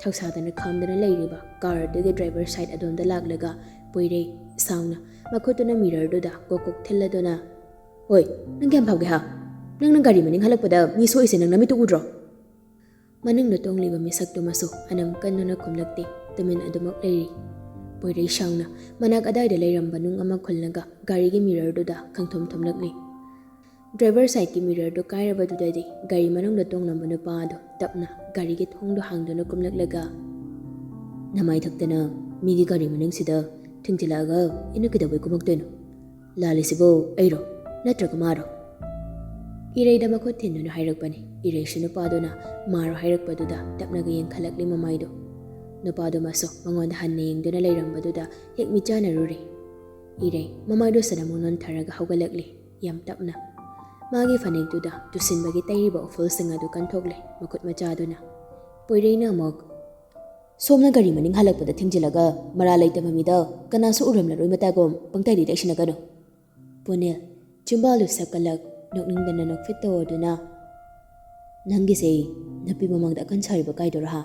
ꯊꯧꯁꯥꯗꯅ ꯈꯥꯝꯗꯅ ꯂꯩꯔꯤꯕ ꯀꯥꯔ ꯑꯗꯨꯒꯤ ꯗ꯭ꯔꯥꯏꯚꯔ ꯁꯥꯏꯠ ꯑꯗꯣꯝꯗ ꯂꯥꯛꯂꯒ ꯄꯣꯏꯔꯩ ꯁꯥꯎꯅ ꯃꯈꯨꯠꯇꯨꯅ ꯃꯤꯔꯔꯗꯨꯗ ꯀꯣꯛ ꯀꯣꯛ ꯊꯤꯜꯂꯗꯨꯅ, "ꯍꯣꯏ, ꯅꯪ ꯀꯌꯥꯝ ꯐꯥꯎꯒꯦ ꯍꯥ? ꯅꯪꯅ ꯒꯥꯔꯤ ꯃꯅꯤꯡ ꯍꯜꯂꯛꯄꯗ ꯃꯤ ꯁꯣꯛꯏꯁꯦ ꯅꯪ ꯅꯃꯤꯠꯇꯨ ꯎꯗ꯭ꯔꯣ?" ꯃꯅꯨꯡꯗ ꯇꯣꯡꯂꯤꯕ ꯃꯤꯁꯛꯇꯨꯃꯁꯨ ꯑꯅꯝ ꯀꯟꯗꯨꯅ ꯈꯨꯝꯂꯛꯇꯦ, ꯇꯨꯃꯤꯟ ꯑꯗꯨꯃꯛ ꯂꯩꯔꯤ꯫ ꯄꯣꯏꯔꯩ ꯁꯥꯎꯅ ꯃꯅꯥꯛ ꯑꯗꯥꯏꯗ ꯂꯩꯔꯝꯕ ꯅꯨꯡ ꯑꯃ ꯈꯨꯜꯂꯒ ꯒꯥꯔꯤꯒꯤ ꯃꯤꯔꯔꯗꯨꯗ ꯈꯪꯊꯣꯝ ꯊꯣꯝꯂꯛꯂꯤ꯫ ꯗ꯭ꯔꯥꯏꯚꯔ ꯁꯥꯏꯠꯀꯤ ꯃꯤꯔꯔꯗꯨ ꯀꯥꯏꯔꯕꯗꯨꯗꯗꯤ ꯒꯥꯔꯤ ꯃꯅꯨꯡꯗ ꯇꯣꯡꯂꯝꯕ ꯅꯨꯄꯥ ꯑꯗꯨ ꯇꯞꯅ ꯒꯥꯔꯤꯒꯤ ꯊꯣꯡꯗꯨ ꯍꯥꯡꯗꯨꯅ ꯀꯨꯝꯂꯛꯂꯒ, "ꯅꯃꯥꯏ ꯊꯛꯇꯅ ꯃꯤꯒꯤ ꯒꯥꯔꯤ ꯃꯅꯨꯡꯁꯤꯗ ꯊꯤꯡꯖꯤꯜꯂꯛꯑꯒ ꯏꯟꯅ ꯀꯩꯗꯧꯕꯩ ꯀꯨꯝꯃꯛꯇꯣꯏꯅꯣ? ꯂꯥꯜꯂꯤꯁꯤꯕꯨ ꯑꯩꯔꯣ ꯅꯠꯇ꯭ꯔꯒ ꯃꯥꯔꯣ?" ꯏꯔꯩꯗ ꯃꯈꯨꯠ ꯊꯤꯟꯗꯨꯅ ꯍꯥꯏꯔꯛꯄꯅꯤ꯫ ꯏꯔꯩꯁꯨ ꯅꯨꯄꯥꯗꯨꯅ ꯃꯥꯔꯣ ꯍꯥꯏꯔꯛꯄꯗꯨꯗ ꯇꯞꯅꯒ ꯌꯦꯡꯈꯠꯂꯛꯂꯤ ꯃꯃꯥꯏꯗꯣ꯫ ꯅꯨꯄꯥꯗꯨꯃꯁꯨ ꯃꯉꯣꯟꯗ ꯍꯟꯅ ꯌꯦꯡꯗꯨꯅ ꯂꯩꯔꯝꯕꯗꯨꯗ ꯍꯦꯛ ꯃꯤꯠꯆꯥꯟꯅꯔꯨꯔꯦ꯫ ꯏꯔꯩ ꯃꯃꯥꯏꯗꯣ ꯁꯅꯃꯣꯟ ꯅꯣꯟꯊꯔꯒ ꯍꯧꯒꯠꯂꯛꯂꯤ꯫ ꯌꯥꯝ ꯇꯞꯅ ꯃꯥꯒꯤ ꯐꯅꯦꯛꯇꯨꯗ ꯇꯨꯁꯤꯟꯕꯒꯤ ꯇꯩꯔꯤꯕ ꯎꯐꯨꯜꯁꯤꯡ ꯑꯗꯨ ꯀꯟꯊꯣꯛꯂꯦ ꯃꯈꯨꯠ ꯃꯆꯥꯗꯨꯅ꯫ ꯄꯣꯏꯔꯩꯅ ꯑꯃꯨꯛ, "ꯁꯣꯝꯅ ꯒꯥꯔꯤ ꯃꯅꯤꯡ ꯍꯜꯂꯛꯄꯗ ꯊꯤꯡꯖꯤꯜꯂꯒ ꯃꯔꯥꯜ ꯂꯩꯇꯕ ꯃꯤꯗ ꯀꯅꯥꯁꯨ ꯎꯔꯝꯂꯔꯣꯏ ꯃꯇꯥꯒꯨꯝ ꯄꯪꯇꯩꯗꯤ ꯇꯩꯁꯤꯟꯅꯒꯅꯨ꯫" ꯄꯨꯅꯤꯜ ꯆꯤꯝꯕꯥꯜꯗꯨ ꯁꯛꯀꯠꯂꯛ ꯅꯣꯛꯅꯤꯡꯗꯅ ꯅꯣꯛꯐꯦꯠ ꯇꯧꯗꯨꯅ, "ꯅꯪꯒꯤꯁꯦ ꯅꯨꯄꯤ ꯃꯃꯥꯡꯗ ꯑꯀꯟ ꯁꯥꯔꯤꯕ ꯀꯥꯏꯗꯨꯔꯥ ꯍꯥ?"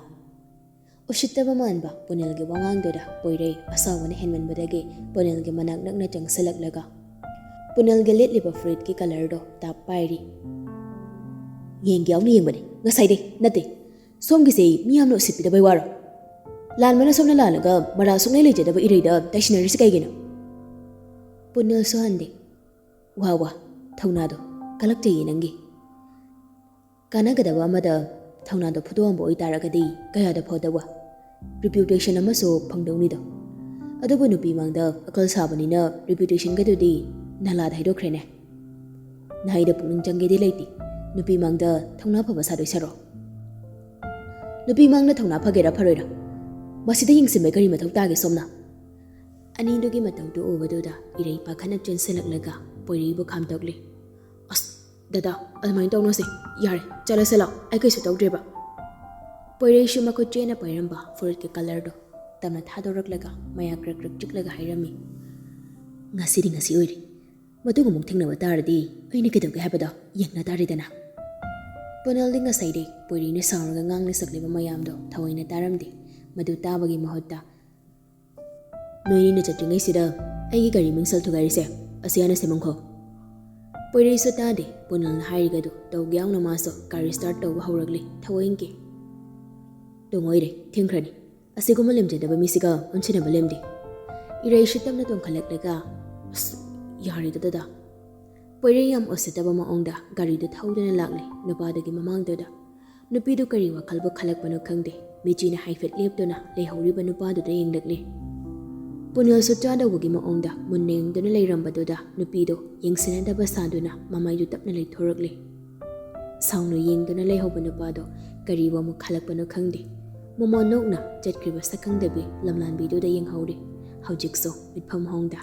ꯎꯁꯤꯠꯇꯕ ꯃꯥꯟꯕ ꯄꯨꯅꯦꯜꯒꯤ ꯋꯥꯉꯥꯡꯗꯨꯗ ꯄꯣꯏꯔꯩ ꯑꯁꯥꯎꯕꯅ ꯍꯦꯟꯃꯟꯕꯗꯒꯤ ꯄꯨꯅꯦꯜꯒꯤ ꯃꯅꯥꯛ ꯅꯛꯅ ꯆꯪꯁꯤꯜꯂꯛꯂꯒ ꯄꯨꯅꯦꯜꯒꯤ ꯂꯤꯠꯂꯤꯕ ꯐꯨꯔꯤꯠꯀꯤ ꯀꯂꯔꯗꯣ ꯇꯥꯞ ꯄꯥꯏꯔꯤ꯫ "ꯌꯦꯡꯒꯦ ꯌꯥꯎꯅ ꯌꯦꯡꯕꯅꯦ, ꯉꯁꯥꯏꯗꯩ ꯅꯠꯇꯦ꯫ ꯁꯣꯝꯒꯤꯁꯦ ꯃꯤ ꯌꯥꯝꯅ ꯎꯁꯤꯠꯄꯤꯗꯕꯩ ꯋꯥꯔꯣ? ꯂꯥꯟꯕꯅ ꯁꯣꯝꯅ ꯂꯥꯜꯂꯒ ꯃꯔꯥ ꯁꯨꯡꯂꯩ ꯂꯩꯖꯗꯕ ꯏꯔꯩꯗ ꯇꯥꯏꯁꯤꯟꯅꯔꯤꯁꯤ ꯀꯩꯒꯤꯅꯣ?" ꯄꯨꯅꯦꯜꯁꯨ ꯍꯟꯗꯦ꯫ "ꯋꯥ ꯋꯥ, ꯊꯧꯅꯥꯗꯣ ꯀꯜꯂꯛꯆꯩꯌꯦ ꯅꯪꯒꯤ꯫ ꯀꯥꯟꯅꯒꯗꯕ ꯑꯃꯗ ꯊꯧꯅꯥꯗꯣ ꯐꯨꯗꯣꯛꯑꯝꯕ ꯑꯣꯏꯇꯥꯔꯒꯗꯤ ꯀꯌꯥꯗ ꯐꯗꯧꯕ꯫ ꯔꯤꯄ꯭ꯌꯨꯇꯦꯁꯟ ꯑꯃꯁꯨ ꯐꯪꯗꯧꯅꯤꯗꯣ꯫ ꯑꯗꯨꯕꯨ ꯅꯨꯄꯤ ꯃꯥꯡꯗ ꯑꯀꯜ ꯁꯥꯕꯅꯤꯅ ꯔꯤꯄ꯭ꯌꯨꯇꯦꯁꯟꯒꯗꯨꯗꯤ ꯅꯂꯥꯗ ꯍꯩꯗꯣꯛꯈ꯭ꯔꯦꯅꯦ꯫ ꯅꯍꯩꯗ ꯄꯨꯛꯅꯤꯡ ꯆꯪꯒꯦꯗꯤ ꯂꯩꯇꯦ꯫ ꯅꯨꯄꯤ ꯃꯥꯡꯗ ꯊꯧꯅꯥ ꯐꯕ ꯁꯥꯗꯣꯏ ꯁꯔꯣ꯫ ꯅꯨꯄꯤ ꯃꯥꯡꯗ ꯊꯧꯅꯥ ꯐꯒꯦꯔꯥ ꯐꯔꯣꯏꯔꯥ? ꯃꯁꯤꯗ ꯌꯦꯡꯁꯤꯟꯕ ꯀꯔꯤ ꯃꯊꯧ ꯇꯥꯒꯦ ꯁꯣꯝꯅ? ꯑꯅꯤꯗꯨꯒꯤ ꯃꯇꯧꯗꯨ ꯎꯕꯗꯨꯗ ꯏꯔꯩ ꯄꯥꯈꯠꯅ ꯆꯦꯟꯁꯤꯜꯂꯛꯂꯒ ꯄꯣꯏꯔꯩꯕꯨ ꯈꯥꯝꯗꯣꯛꯂꯦ꯫ "ꯑꯁ, ꯗꯗꯥ, ꯑꯗꯨꯃꯥꯏꯅ ꯇꯧꯅꯨꯁꯦ꯫ ꯌꯥꯔꯦ, ꯆꯠꯂꯁꯦ ꯂꯥꯛꯑꯣ, ꯑꯩ ꯀꯩꯁꯨ ꯇꯧꯗ꯭ꯔꯦꯕ"꯫ ꯄꯣꯏꯔꯩꯁꯨ ꯃꯈꯨꯠ ꯆꯦꯠꯅ ꯄꯥꯏꯔꯝꯕ ꯐꯨꯔꯤꯠꯀꯤ ꯀꯂꯔꯗꯣ ꯇꯞꯅ ꯊꯥꯗꯣꯔꯛꯂꯒ ꯃꯌꯥ ꯀ꯭ꯔꯛ ꯀ꯭ꯔꯛ ꯆꯤꯛꯂꯒ ꯍꯥꯏꯔꯝꯃꯤ꯫ "ꯉꯁꯤꯗꯤ ꯉꯁꯤ ꯑꯣꯏꯔꯦ꯫ ꯃꯇꯨꯡ ꯑꯃꯨꯛ ꯊꯦꯡꯅꯕ ꯇꯥꯔꯗꯤ ꯑꯩꯅ ꯀꯩꯗꯧꯒꯦ ꯍꯥꯏꯕꯗꯣ ꯌꯦꯡꯅ ꯇꯥꯔꯦꯗꯅ"꯫ ꯄꯨꯅꯦꯜꯗꯤ ꯉꯁꯥꯏꯗꯩ ꯄꯣꯏꯔꯩꯅ ꯁꯥꯎꯔꯒ ꯉꯥꯡꯅ ꯁꯛꯂꯤꯕ ꯃꯌꯥꯝꯗꯣ ꯊꯑꯣꯏꯅ ꯇꯥꯔꯝꯗꯦ꯫ ꯃꯗꯨ ꯇꯥꯕꯒꯤ ꯃꯍꯨꯠꯇ, "ꯅꯣꯏꯅꯤꯅ ꯆꯠꯇ꯭ꯔꯤꯉꯩꯁꯤꯗ ꯑꯩꯒꯤ ꯒꯥꯔꯤ ꯃꯤꯡꯁꯦꯜ ꯊꯨꯒꯥꯏꯔꯤꯁꯦ ꯑꯁꯤ ꯍꯥꯟꯅ ꯁꯦꯝꯃꯝꯈꯣ"꯫ ꯄꯣꯏꯔꯩꯁꯨ ꯇꯥꯗꯦ꯫ ꯄꯨꯅꯦꯜꯅ ꯍꯥꯏꯔꯤꯒꯗꯨ ꯇꯧꯒꯦ ꯌꯥꯎꯅ ꯃꯥꯁꯨ ꯒꯥꯔꯤ ꯁ꯭ꯇꯥꯔꯠ ꯇꯧꯕ ꯍꯧꯔꯛꯂꯤ ꯊꯑꯣꯏꯒꯤ꯫ "ꯇꯣꯡꯉꯣꯏꯔꯦ, ꯊꯦꯡꯈ꯭ꯔꯅꯤ꯫ ꯑꯁꯤꯒꯨꯝꯕ ꯂꯦꯝꯖꯗꯕ ꯃꯤꯁꯤꯒ ꯑꯣꯟꯁꯤꯟꯅꯕ ꯂꯦꯝꯗꯦ"꯫ ꯏꯔꯩꯁꯨ ꯇꯞꯅ ꯇꯣꯡꯈꯠꯂꯛꯂꯒ, "ꯑꯁ, ꯌꯥꯔꯦꯗ ꯗꯗꯥ"꯫ ꯄꯣꯏꯔꯩ ꯌꯥꯝ ꯎꯁꯤꯠꯇꯕ ꯃꯑꯣꯡꯗ ꯒꯥꯔꯤꯗꯨ ꯊꯧꯗꯨꯅ ꯂꯥꯛꯂꯦ ꯅꯨꯄꯥꯗꯨꯒꯤ ꯃꯃꯥꯡꯗꯨꯗ꯫ ꯅꯨꯄꯤꯗꯨ ꯀꯔꯤ ꯋꯥꯈꯜꯕꯨ ꯈꯜꯂꯛꯄꯅꯣ ꯈꯪꯗꯦ, ꯃꯤꯆꯤꯅ ꯍꯥꯏꯐꯦꯠ ꯂꯦꯞꯇꯨꯅ ꯂꯩꯍꯧꯔꯤꯕ ꯅꯨꯄꯥꯗꯨꯗ ꯌꯦꯡꯂꯛꯂꯦ꯫ ꯄꯨꯅꯦꯜꯁꯨ ꯆꯥꯗꯧꯕꯒꯤ ꯃꯑꯣꯡꯗ ꯃꯨꯟꯅ ꯌꯦꯡꯗꯨꯅ ꯂꯩꯔꯝꯕꯗꯨꯗ ꯅꯨꯄꯤꯗꯣ ꯌꯦꯡꯁꯤꯟꯅꯗꯕ ꯁꯥꯗꯨꯅ ꯃꯃꯥꯏꯗꯨ ꯇꯞꯅ ꯂꯩꯊꯣꯔꯛꯂꯦ꯫ ꯁꯥꯎꯅ ꯌꯦꯡꯗꯨꯅ ꯂꯩꯍꯧꯕ ꯅꯨꯄꯥꯗꯣ ꯀꯔꯤꯕꯨ ꯑꯃꯨꯛ ꯈꯜꯂꯛꯄꯅꯣ ꯈꯪꯗꯦ, ꯃꯃꯣꯟ ꯅꯣꯛꯅ ꯆꯠꯈ꯭ꯔꯤꯕ ꯁꯛꯈꯪꯗꯕꯤ ꯂꯝꯂꯥꯟꯕꯤꯗꯨꯗ ꯌꯦꯡꯍꯧꯔꯦ꯫ ꯍꯧꯖꯤꯛꯁꯨ ꯃꯤꯠꯐꯝ ꯍꯣꯡꯗ